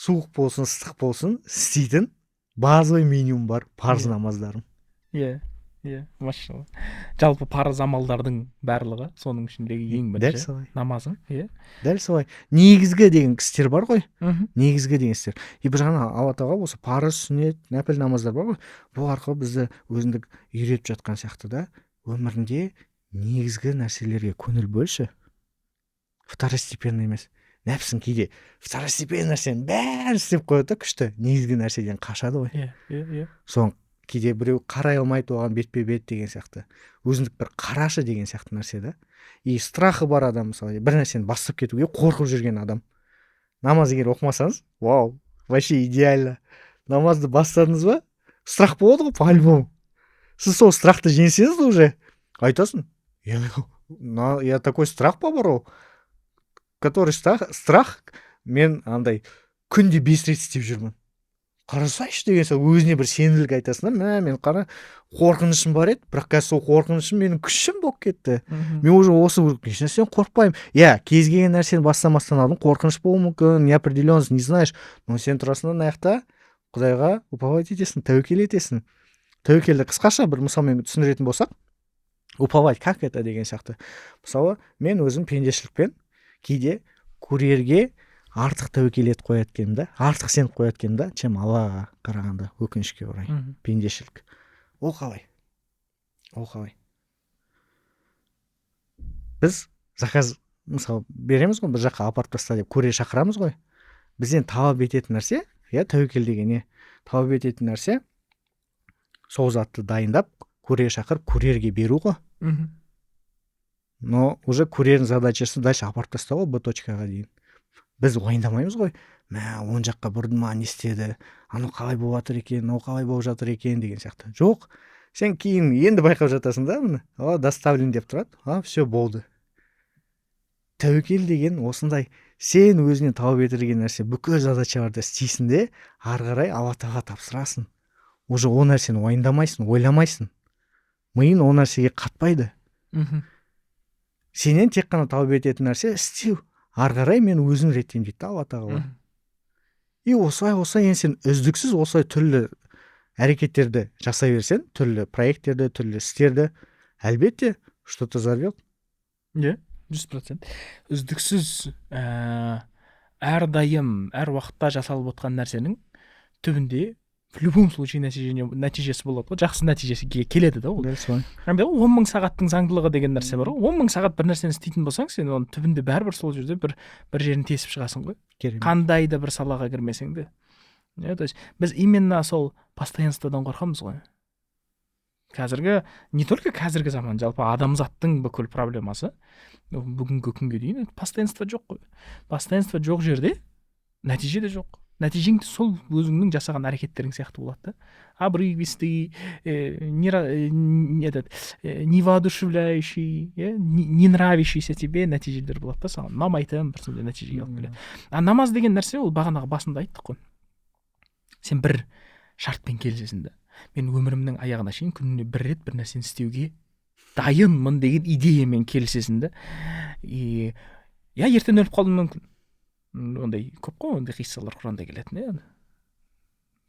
суық болсын, ыстық болсын, істейтін базовый минимум бар, парыз намаздарым. Иә, машалла. Жалпы парыз амалдардың барлығы, соның ішіндегі ең Дәл бірінші солай. намазың, иә. Дәл солай. Негізгі деген істер бар ғой, негізгі деген істер. И бір жағынан Алла тағала осы парыз, сүннет, нәпіл намаздар бар ғой, бұл арқылы бізді өзіндік үйретіп жатқан сияқты да: өмірінде негізгі нәрселерге көңіл бөлші, второстепенный емес. Нәпсің кейде второстепенный нәрсенің бәрін істеп қояды да, күшті, негізгі нәрседен қашады ғой. иә иә иә Соны кейде біреу қарай алмайды оған бетпе бет деген сияқты, өзіндік бір қарашы деген сияқты нәрсе да. И страхы бар адам, мысалы, бір нәрсені бастап кетуге қорқып жүрген адам, намаз егер оқымасаңыз, вау, вообще идеально. Намазды бастадыңыз ба, страх болады ғой по любому. Сіз сол страхты жеңсеңіз, уже айтасың: я такой страх поборол, который страх мен андай күнде 5 рет істеп жүрмін, қарасайшы деген сияқты. Өзіне бір сенімділік айтасың да: мә, мен қара, қорқынышым бар еді, бірақ қазір сол қорқынышым менің күшім болып кетті. Мен уже осы ешнәрседен қорықпаймын. Иә, кез келген нәрсені бастамастан алдын қорқыныш болуы мүмкін, неопределенность, не знаешь, но сен тұрасың да, мына жақта құдайға уповать етесің, тәуекел етесің. Тәуекелді қысқаша бір мысалмен түсіндіретін болсақ, уповать как это деген сияқты. Мысалы, мен өзім пендешілікпен кейде курьерге артық тәуекел етіп қояды екенмін да, артық сеніп қояды екенмін да, чем Аллаға қарағанда, өкінішке орай. Пендешілік. Ол қалай? Ол қалай? Біз заказ, мысалы, береміз ғой, бір жаққа апарып таста деп курьер шақырамыз ғой. Бізден талап ететін нәрсе, иә, тәуекел деген не? Талап ететін нәрсе сол затты дайындап, курьер шақырып, курьерге беру ғой. Но уже курьердің задачасы дальше апарып тастау ғой б точкаға дейін. Біз уайымдамаймыз ғой: мә, оң жаққа бұрды ма, не істеді, анау қалай болып жатыр екен, мынау қалай болып жатыр екен деген сияқты. Жоқ, сен кейін енді байқап жатасың да, міне, о, доставлен деп тұрады, а, все, болды. Тәуекел деген осындай: сен өзіңнен талап етілген нәрсе, бүкіл задачаларды істейсің де, ары қарай Алла тағала тапсырасың. Уже ол нәрсені уайымдамайсың, ойламайсың, миың ол нәрсеге қатпайды. Сенен тек қана талап ететін нәрсе істеу, ары қарай мен өзім реттеймін дейді да Алла тағала. И осылай, осылай енді сен үздіксіз осылай түрлі Әрекеттерді жасай берсең, түрлі проекттерді, түрлі істерді, әлбетте, что то взорвет. Иә, 100%. Үздіксіз, әрдайым, әр уақытта жасалып отқан нәрсенің түбінде в любом случае нәтижесі болады ғой, жақсы нәтижесі келеді да ол. Дәл солай. Андай ғой, 10 000 сағаттың заңдылығы деген нәрсе бар ғой. 10 000 сағат бір нәрсені істейтін болсаң, сен оның түбінде бәрібір сол жерде бір жерін тесіп шығасың ғой. Қандай да бір салаға кірмесең де, иә. То есть біз именно сол постоянстводан қорқамыз ғой. Қазіргі, не только қазіргі заман, жалпы адамзаттың бүкіл проблемасы бүгінгі күнге дейін постоянство жоқ қой. Постоянство жоқ жерде нәтиже де жоқ. Нәтижең де сол өзіңнің жасаған әрекеттерің сияқты болады да: обрывистый, не этот, невоодушевляющий, иә, не нравящийся тебе нәтижелер болады да, саған ұнамайтын бір сондай нәтижеге алып келеді. А намаз деген нәрсе, ол бағанағы басында айттық қой, сен бір шартпен келісесің да: мен өмірімнің аяғына шейін күніне бір рет бір нәрсені істеуге дайынмын деген идеямен келісесің да. И иә, ертең өліп қалуым мүмкін. Ондай көп қой, ондай қиссалар Құранда келетін, иә.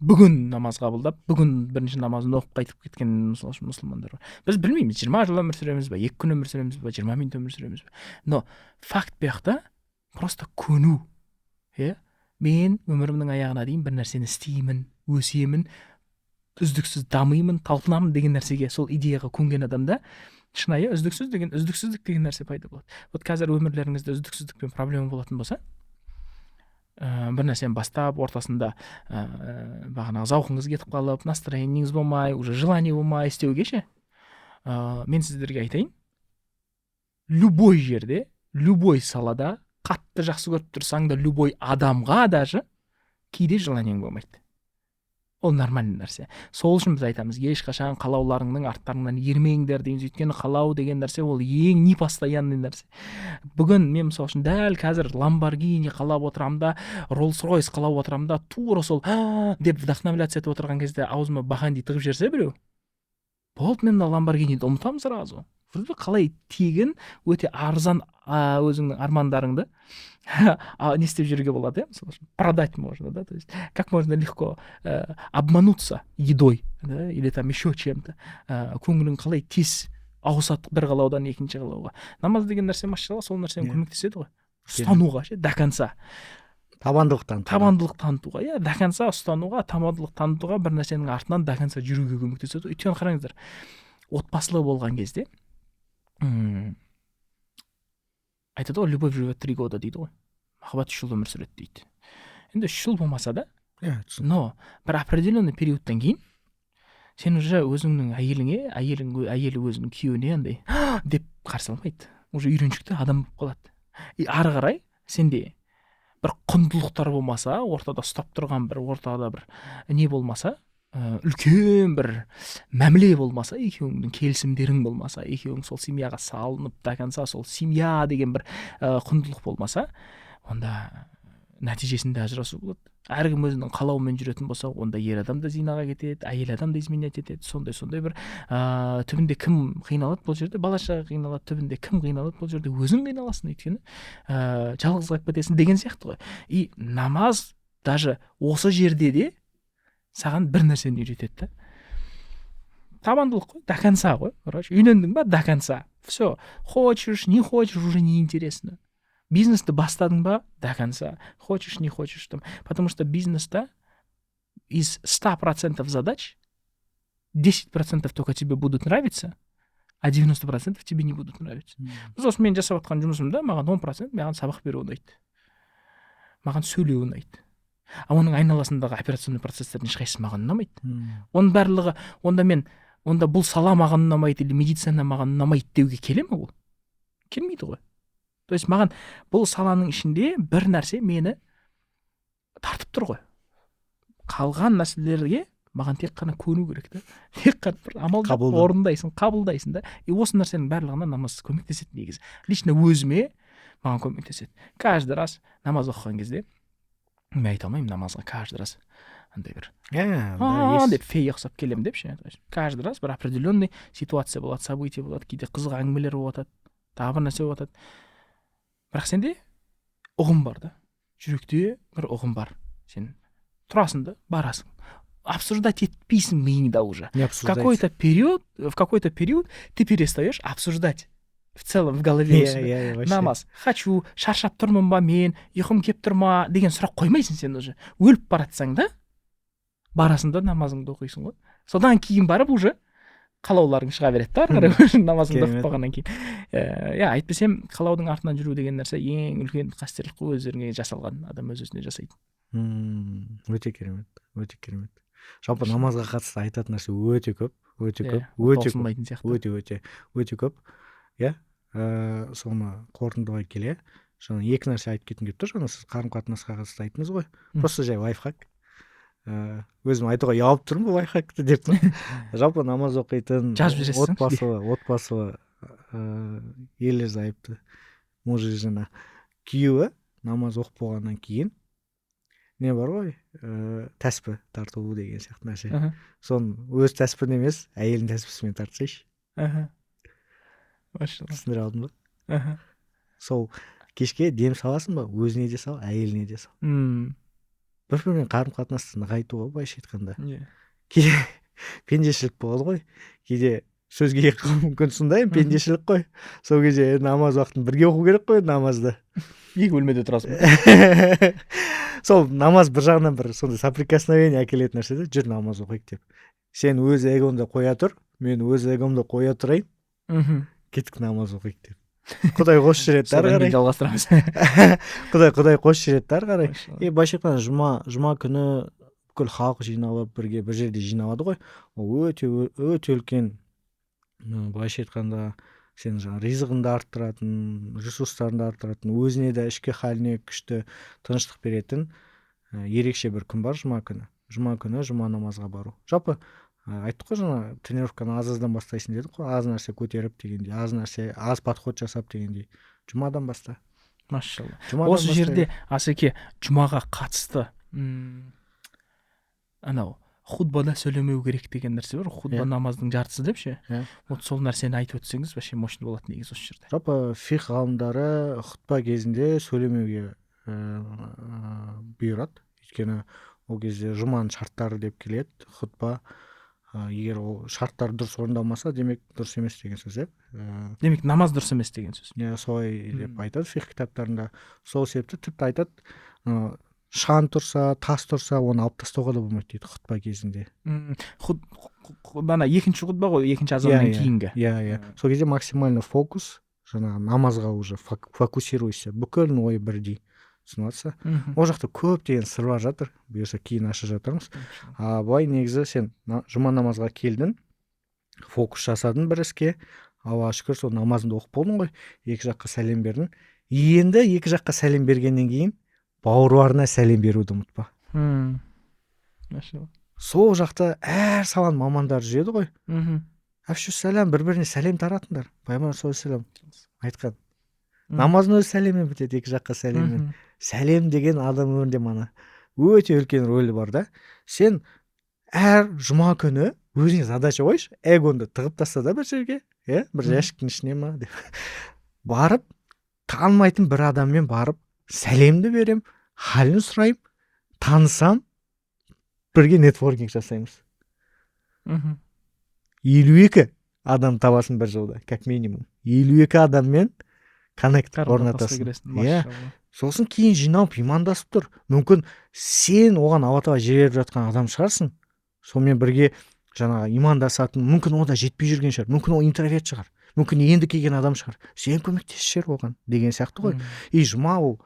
Бүгін намаз қабылдап, бүгін бірінші намазын оқып қайтып кеткен, мысалы үшін, мұсылмандар бар. Біз білмейміз, 20 жыл өмір сүреміз ба, 2 күн өмір сүреміз ба, 20 минут өмір сүреміз бе. Но факт бұл жақта просто көну, иә. Мен өмірімнің аяғына дейін бір нәрсені істеймін, өсемін, үздіксіз дамимын, талпынамын деген нәрсеге, сол идеяға көнген адамда шынайы үздіксіз деген, үздіксіздік деген нәрсе пайда болады. Вот қазір өмірлеріңізде үздіксіздікпен проблема болатын болса, бір нәрсені бастап, ортасында бағанағы зауқыңыз кетіп қалып, настроениеңіз болмай, уже желание болмай істеуге ше, мен сіздерге айтайын: любой жерде, любой салада қатты жақсы көріп тұрсаң да, любой адамға даже кейде желаниең болмайды. Ол нормальный нәрсе. Сол үшін біз айтамыз: ешқашан қалауларыңның арттарыңнан ермеңдер дейміз. Өйткені қалау деген нәрсе ол ең непостоянный нәрсе. Бүгін мен, мысалы үшін, дәл қазір Ламборгини қалап отырамын да, Роллс Ройс қалап отырамын да, тура сол деп вдохновляться етіп отырған кезде аузыма баханди тығып жіберсе біреу, болды, мен мына Ламборгиниді ұмытамын сразу. Қалай тегін, өте арзан өзіңнің армандарыңды не істеп жүруге болады, иә, мысалы үшін, продать можно да. То есть как можно легко обмануться едой, да, или там еще чем то. Көңілің қалай тез ауысады бір қалаудан екінші қалауға. Намаз деген нәрсе, машалла, сол нәрсені көмектеседі ғой ұстануға ше, до конца. Табандылық танытуға. Табандылық танытуға, иә, до конца ұстануға, табандылық танытуға, бір нәрсенің артынан до конца жүруге көмектеседі. Өйткені қараңыздар, отбасылы болған кезде айтады ғой, «любовь живет 3 года» дейді ғой, махаббат 3 жыл өмір сүреді дейді. Енді 3 жыл болмаса да, иә түсінікті. Но бір определенный периодтан кейін сен уже өзіңнің әйеліңе, әйелің, әйелі өзінің күйеуіне андай деп қарсы алмайды, уже үйреншікті адам болып қалады. И ары қарай сенде бір құндылықтар болмаса, ортада ұстап тұрған бір ортада бір не болмаса, үлкен бір мәміле болмаса, екеуіңнің келісімдерің болмаса, екеуің сол семьяға салынып, до конца сол семья деген бір құндылық болмаса, онда нәтижесінде ажырасу болады. Әркім өзінің қалауымен жүретін болса, онда ер адам да зинаға кетеді, әйел адам да изменять етеді. Сондай бір түбінде кім қиналады бұл жерде? Бала шаға қиналады. Түбінде кім қиналады бұл жерде? Өзің қиналасың, өйткені жалғыз қалып кетесің деген сияқты ғой. И намаз даже осы жерде де саған бір нәрсені үйретеді да: табандылық қой, до конца ғой. Короче, үйлендің ба, до конца, все, хочешь не хочешь, уже не интересно. Бизнесті бастадың ба, до конца, хочешь не хочешь там. Потому что бизнеста из 100% задач 10% только тебе будут нравиться, а 90% тебе не будут нравиться. Мысалы үшін, мен жасап жатқан жұмысымда маған 10% маған сабақ беру ұнайды, маған сөйлеу ұнайды, а оның айналасындағы операционный процесстердің ешқайсысы маған ұнамайды. Оның барлығы онда мен онда бұл сала маған ұнамайды или медицина маған ұнамайды деуге келе ме ол? Келмейді ғой. То есть маған бұл саланың ішінде бір нәрсе мені тартып тұр ғой. Қалған нәрселерге маған тек қана көну керек та, тек қана бір амал жоқ. Қабылдау. Орындайсың, қабылдайсың да. И осы нәрсенің барлығына намаз көмектеседі негізі. Лично өзіме маған көмектеседі. Каждый раз намаз оқыған кезде мен айта алмаймын, намазға каждый раз андай бір иә деп, фея ұқсап келемін деп ше. Каждый раз бір определенный ситуация болады, событие болады, кейде қызық әңгімелер болып жатады, тағы бір нәрсе болып жатады, бірақ сенде ұғым бар да, жүректе бір ұғым бар. Сен тұрасың да барасың. Обсуждать етпейсің миыңда уже. Не В обсуждается. какой-то период ты перестаешь обсуждать в целом в голове у Иә, себя. иә, иә, вообще. Намаз хочу, шаршап тұрмын ба мен, ұйқым келіп тұр ма деген сұрақ қоймайсың сен уже. Өліп бара жатсаң да, барасың да, намазыңды оқисың ғой. Содан кейін барып уже қалауларың шыға береді да ары қарай, уже намазыңды оқып Керемет. болғаннан кейін. Иә, әйтпесем қалаудың артынан жүру деген нәрсе ең үлкен қастерлік қой, өздеріңе жасалған, адам өз өзіне жасайтын. Өте керемет, өте керемет. Жалпы намазға қатысты айтатын нәрсе өте көп, өте Иә, көп, өте көп. Таусылмайтын сияқты. Өте, өте, өте көп, иә. Соны қорытындылай келе, жаңа екі нәрсе айтып кеткім келіп тұр. Жаңа сіз қарым қатынасқа қатысты айттыңыз ғой. Просто жай лайфхак, өзім айтуға ұялып тұрмын бұл лайфхакты деп. Жалпы намаз оқитын Жазып жібересің. отбасылы, ерлі зайыпты, муж и жена, күйеуі намаз оқып болғаннан кейін не бар ғой, тәспі тарту деген сияқты нәрсе. Соны өз тәспін емес, әйелінің тәспісімен тартсайшы. Машалла. Түсіндіре алдым ба? Аха. Сол кешке дем саласың ба, өзіне де сал, әйеліне де сал. Бір бірімен қарым қатынасты нығайту ғой, былайша айтқанда. Кейде пендешілік болады ғой, кейде сөзге келіп қалуы мүмкін, сондай пендешілік қой. Сол кезде намаз уақытын бірге оқу керек қой намазды. Екі бөлмеде тұрасың ба? Сол намаз бір жағынан бір сондай соприкосновение әкелетін нәрсе да. Жүр, намаз оқиық деп, сен өз эгоңды қоя тұр, мен өз эгомды қоя тұрайын, кеттік, намаз оқиық деп. Құдай қосып жібереді да ары Содан кейін қарай. жалғастырамыз. Құдай қосып жібереді да ары қарай. Машалла. И былайша айтқанда, жұма күні бүкіл халық жиналып, бірге бір жерде жиналады ғой. Ол өте өте үлкен, былайша айтқанда, сенің жаңағы ризығыңды арттыратын, ресурстарыңды арттыратын, өзіне де, ішкі халіне күшті тыныштық беретін ерекше бір күн бар жұма күні. Жұма күні жұма намазға бару. Жалпы айттық қой жаңа, тренировканы аз аздан бастайсың дедік қой, аз нәрсе көтеріп дегендей, аз нәрсе, аз подход жасап дегендей. Жұмадан баста. Машалла. Жұмадан Осы баста. жерде, Асеке, жұмаға қатысты анау хутбада сөйлемеу керек деген нәрсе бар, хутба намаздың жартысы деп ше. Иә. Вот сол нәрсені айтып өтсеңіз, вообще мощный болады негізі осы жерде. Жалпы фиқх ғалымдары хутба кезінде сөйлемеуге бұйырады, өйткені ол кезде жұманың шарттары деп келеді хутба. Егер ол шарттар дұрыс орындалмаса, демек дұрыс емес деген сөз, иә. Демек, намаз дұрыс емес деген сөз. Иә, солай деп айтады фиқх кітаптарында. Сол себепті тіпті айтады, шаң тұрса, тас тұрса, оны алып тастауға да болмайды дейді хутба кезінде. Ана екінші хутба ғой, екінші азаннан кейінгі. Иә, сол кезде максимально фокус жаңағы намазға, уже фокусируйся, бүкіл ой бірдей, түсініп жатсың? Ол жақта көптеген сырлар жатыр, бұйырса, кейін ашып жатырмыз. А былай негізі сен жұма намазға келдің, фокус жасадың бір іске, Аллаға шүкір, сол намазыңды оқып болдың ғой, екі жаққа сәлем бердің. Енді екі жаққа сәлем бергеннен кейін бауырларына сәлем беруді ұмытпа. Машалла. Сол жақта әр саланың мамандары жүреді ғой. Әпшу сәлем, бір біріне сәлем таратыңдар. Пайғамбар саллаллаху алейхи айтқан. Намаздың өзі сәлеммен бітеді, екі жаққа сәлеммен. Сәлем деген адам өмірінде мана өте үлкен рөлі бар да. Сен әр жұма күні өзіңе задача қойшы, эгоңды тығып таста да бір жерге, иә, бір жәшіктің ішіне ма деп, барып, танымайтын бір адаммен барып сәлемді берем, халін сұраймын, танысам, бірге нетворкинг жасаймыз. 52 адам табасың бір жылда, как минимум 52 адаммен коннект Қарым-қатынасқа орнатасың. кіресің. Иә. Машалла. Сосын кейін жиналып, имандасып тұр. Мүмкін, сен оған Алла Тағала жіберіп жатқан адам шығарсың. Сонымен бірге жаңағы имандасатын, мүмкін, ол да жетпей жүрген шығар, мүмкін, ол интроверт шығар, мүмкін, енді келген адам шығар, сен көмектесіп жібер оған деген сияқты ғой. И жұма ол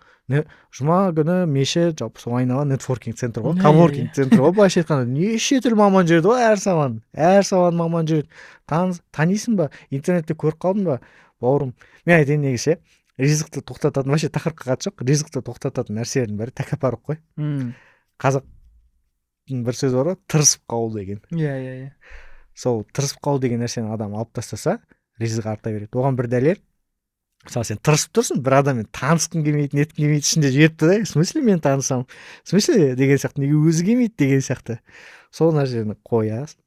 жұма күні мешіт, жалпы сол айнала нетворкинг центр ғой, Иә, иә, коворкинг иә. центр ғой. Былайша айтқанда, неше түрлі маман жүреді ғой, әр саланың маманы жүреді. Танисың ба, интернетте көріп қалдың ба, бауырым? Мен айтайын, негізі ше, ризықты тоқтататын, вообще тақырыпқа қатысы жоқ, ризықты тоқтататын нәрселердің бірі тәкаппарлық қой. Қазақтың бір сөзі бар ғой, тырысып қалу деген. иә иә иә Сол тырысып қалу деген нәрсені адам алып тастаса, ризығы арта береді. Оған бір дәлел: мысалы, сен тырысып тұрсың, бір адаммен танысқың келмейді, неткің келмейді, ішінде жіберіпті да, в смысле мен танысамын, в смысле деген сияқты, неге өзі келмейді деген сияқты. Сол нәрсені қоясың,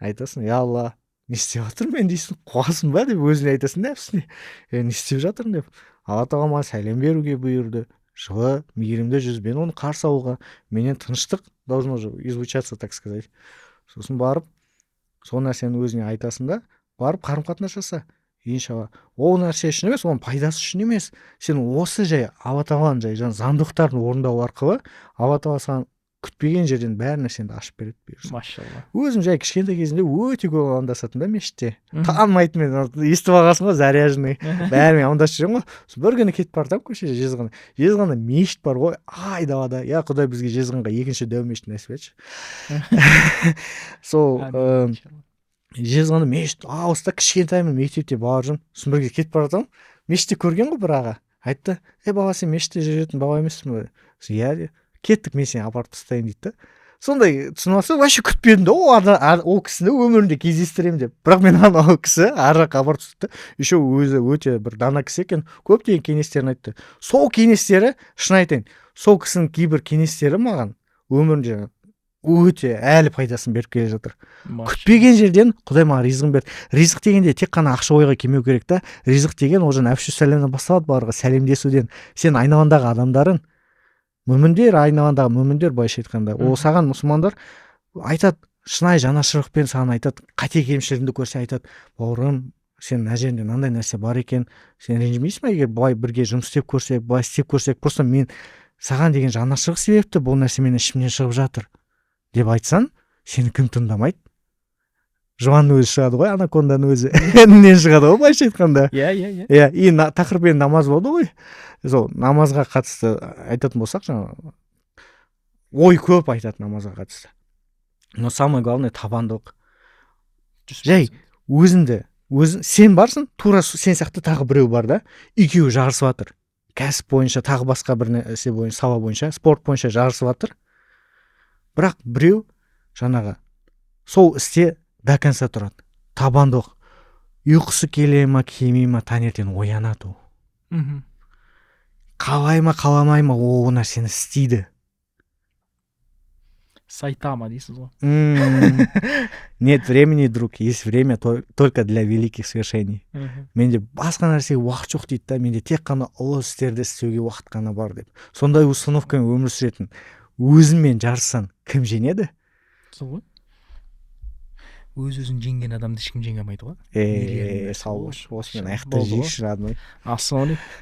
айтасың: «Я Алла, не істеп жатырмын мен?» — дейсің. «Қуасың ба?» — деп өзіңе айтасың да, үстіне: «Е, не істеп жатырмын?» — деп. Алла Тағала маған сәлем беруге бұйырды. Жылы, мейірімді жүзбен оны қарсы алуға, менен тыныштық должно же излучаться, так сказать. Сосын барып сол нәрсені өзіне айтасың да, барып қарым қатынас жаса. Иншалла, ол нәрсе үшін емес, оның пайдасы үшін емес, сен осы жай Алла Тағаланың жай жаңағы заңдылықтарын орындау арқылы Алла Тағала саған күтпеген жерден бәр нәрсені ашып береді, бұйырса. Машалла. Өзім жай кішкентай кезімде өте көп амандасатынмын да мешітте. Танымайтын, мен естіп алғансың ғой, заряженный, бәрімен амандасып жүремін ғой. Сосын бір күні кетіп бара жатамын көшеде, Жезқазған, Жезқазғанда мешіт бар ғой айдалада. Я, Құдай, бізге Жезқазғанға екінші дәу мешіт нәсіп етші. Сол Жезқазғанда мешіт алыста, кішкентаймын, мектепте барып жүрмін. Сосын бір кезде кетіп бара жатамын, мешітте көрген ғой бір аға, айтты: «Ей, бала, сен мешітте жүретін бала емессің ба?» Сосын: «Иә», – деп, «Кеттік, мен сені апарып тастайын», – дейді да. Сондай, түсініп алсаң, вообще күтпедім да ол кісіні өмірімде кездестіремін деп. Бірақ мен анау кісі ар жаққа апарып тастады да, еще өзі өте бір дана кісі екен, көптеген кеңестерін айтты. Сол кеңестері, шын айтайын, сол кісінің кейбір кеңестері маған өмірімде өте әлі пайдасын беріп келе жатыр. Күтпеген жерден Құдай маған ризығын берді. Ризық дегенде тек қана ақша ойға келмеу керек та. Ризық деген ол жаңа әпшу сәлемнен басталады барлығы, сәлемдесуден. Сен айналаңдағы адамдарың мүміндер, айналаңдағы мүміндер, былайша айтқанда, ол саған мұсылмандар айтады, шынайы жанашырлықпен саған айтады, қате кемшілігіңді көрсе, айтады: «Бауырым, сен мына жерінде мынандай нәрсе бар екен, сен ренжімейсің ба, егер былай бірге жұмыс істеп көрсек, былай істеп көрсек? Просто мен саған деген жанашырлық себепті бұл нәрсе менің ішімнен шығып жатыр», – деп айтсаң, сені кім тыңдамайды? Жыланның өзі шығады ғой, анаконданың өзі інінен шығады ғой, былайша айтқанда. иә иә иә Иә, и тақырып енді намаз болды ғой. Сол намазға қатысты айтатын болсақ, жаңағы ой көп айтады намазға қатысты, но самое главное – табандылық. Жай өзіңді өзің, сен барсың, тура сен сияқты тағы біреу бар да, екеуі жарысып жатыр кәсіп бойынша, тағы басқа бір нәрсе бойынша, сала бойынша, спорт бойынша жарысып жатыр. Бірақ біреу жаңағы сол істе до конца тұрады, табандылық. Ұйқысы келе ма, келмей ма, таңертең оянады ол. Қалай ма, қаламай ма, ол нәрсені істейді. Сайтама дейсіз ғой. Нет времени, друг, есть время только для великих свершений. Менде басқа нәрсеге уақыт жоқ дейді да, менде тек қана ұлы істерді істеуге уақыт қана бар деп. Сондай установкамен өмір сүретін өзіңмен жарыссаң, кім жеңеді? Сол ғой, өз өзін жеңген адамды ешкім жеңе алмайды ғой. Е, сау болшы, осымен аяқта Болды ғой. Жейікші, родной. Ассалаумағалейкум.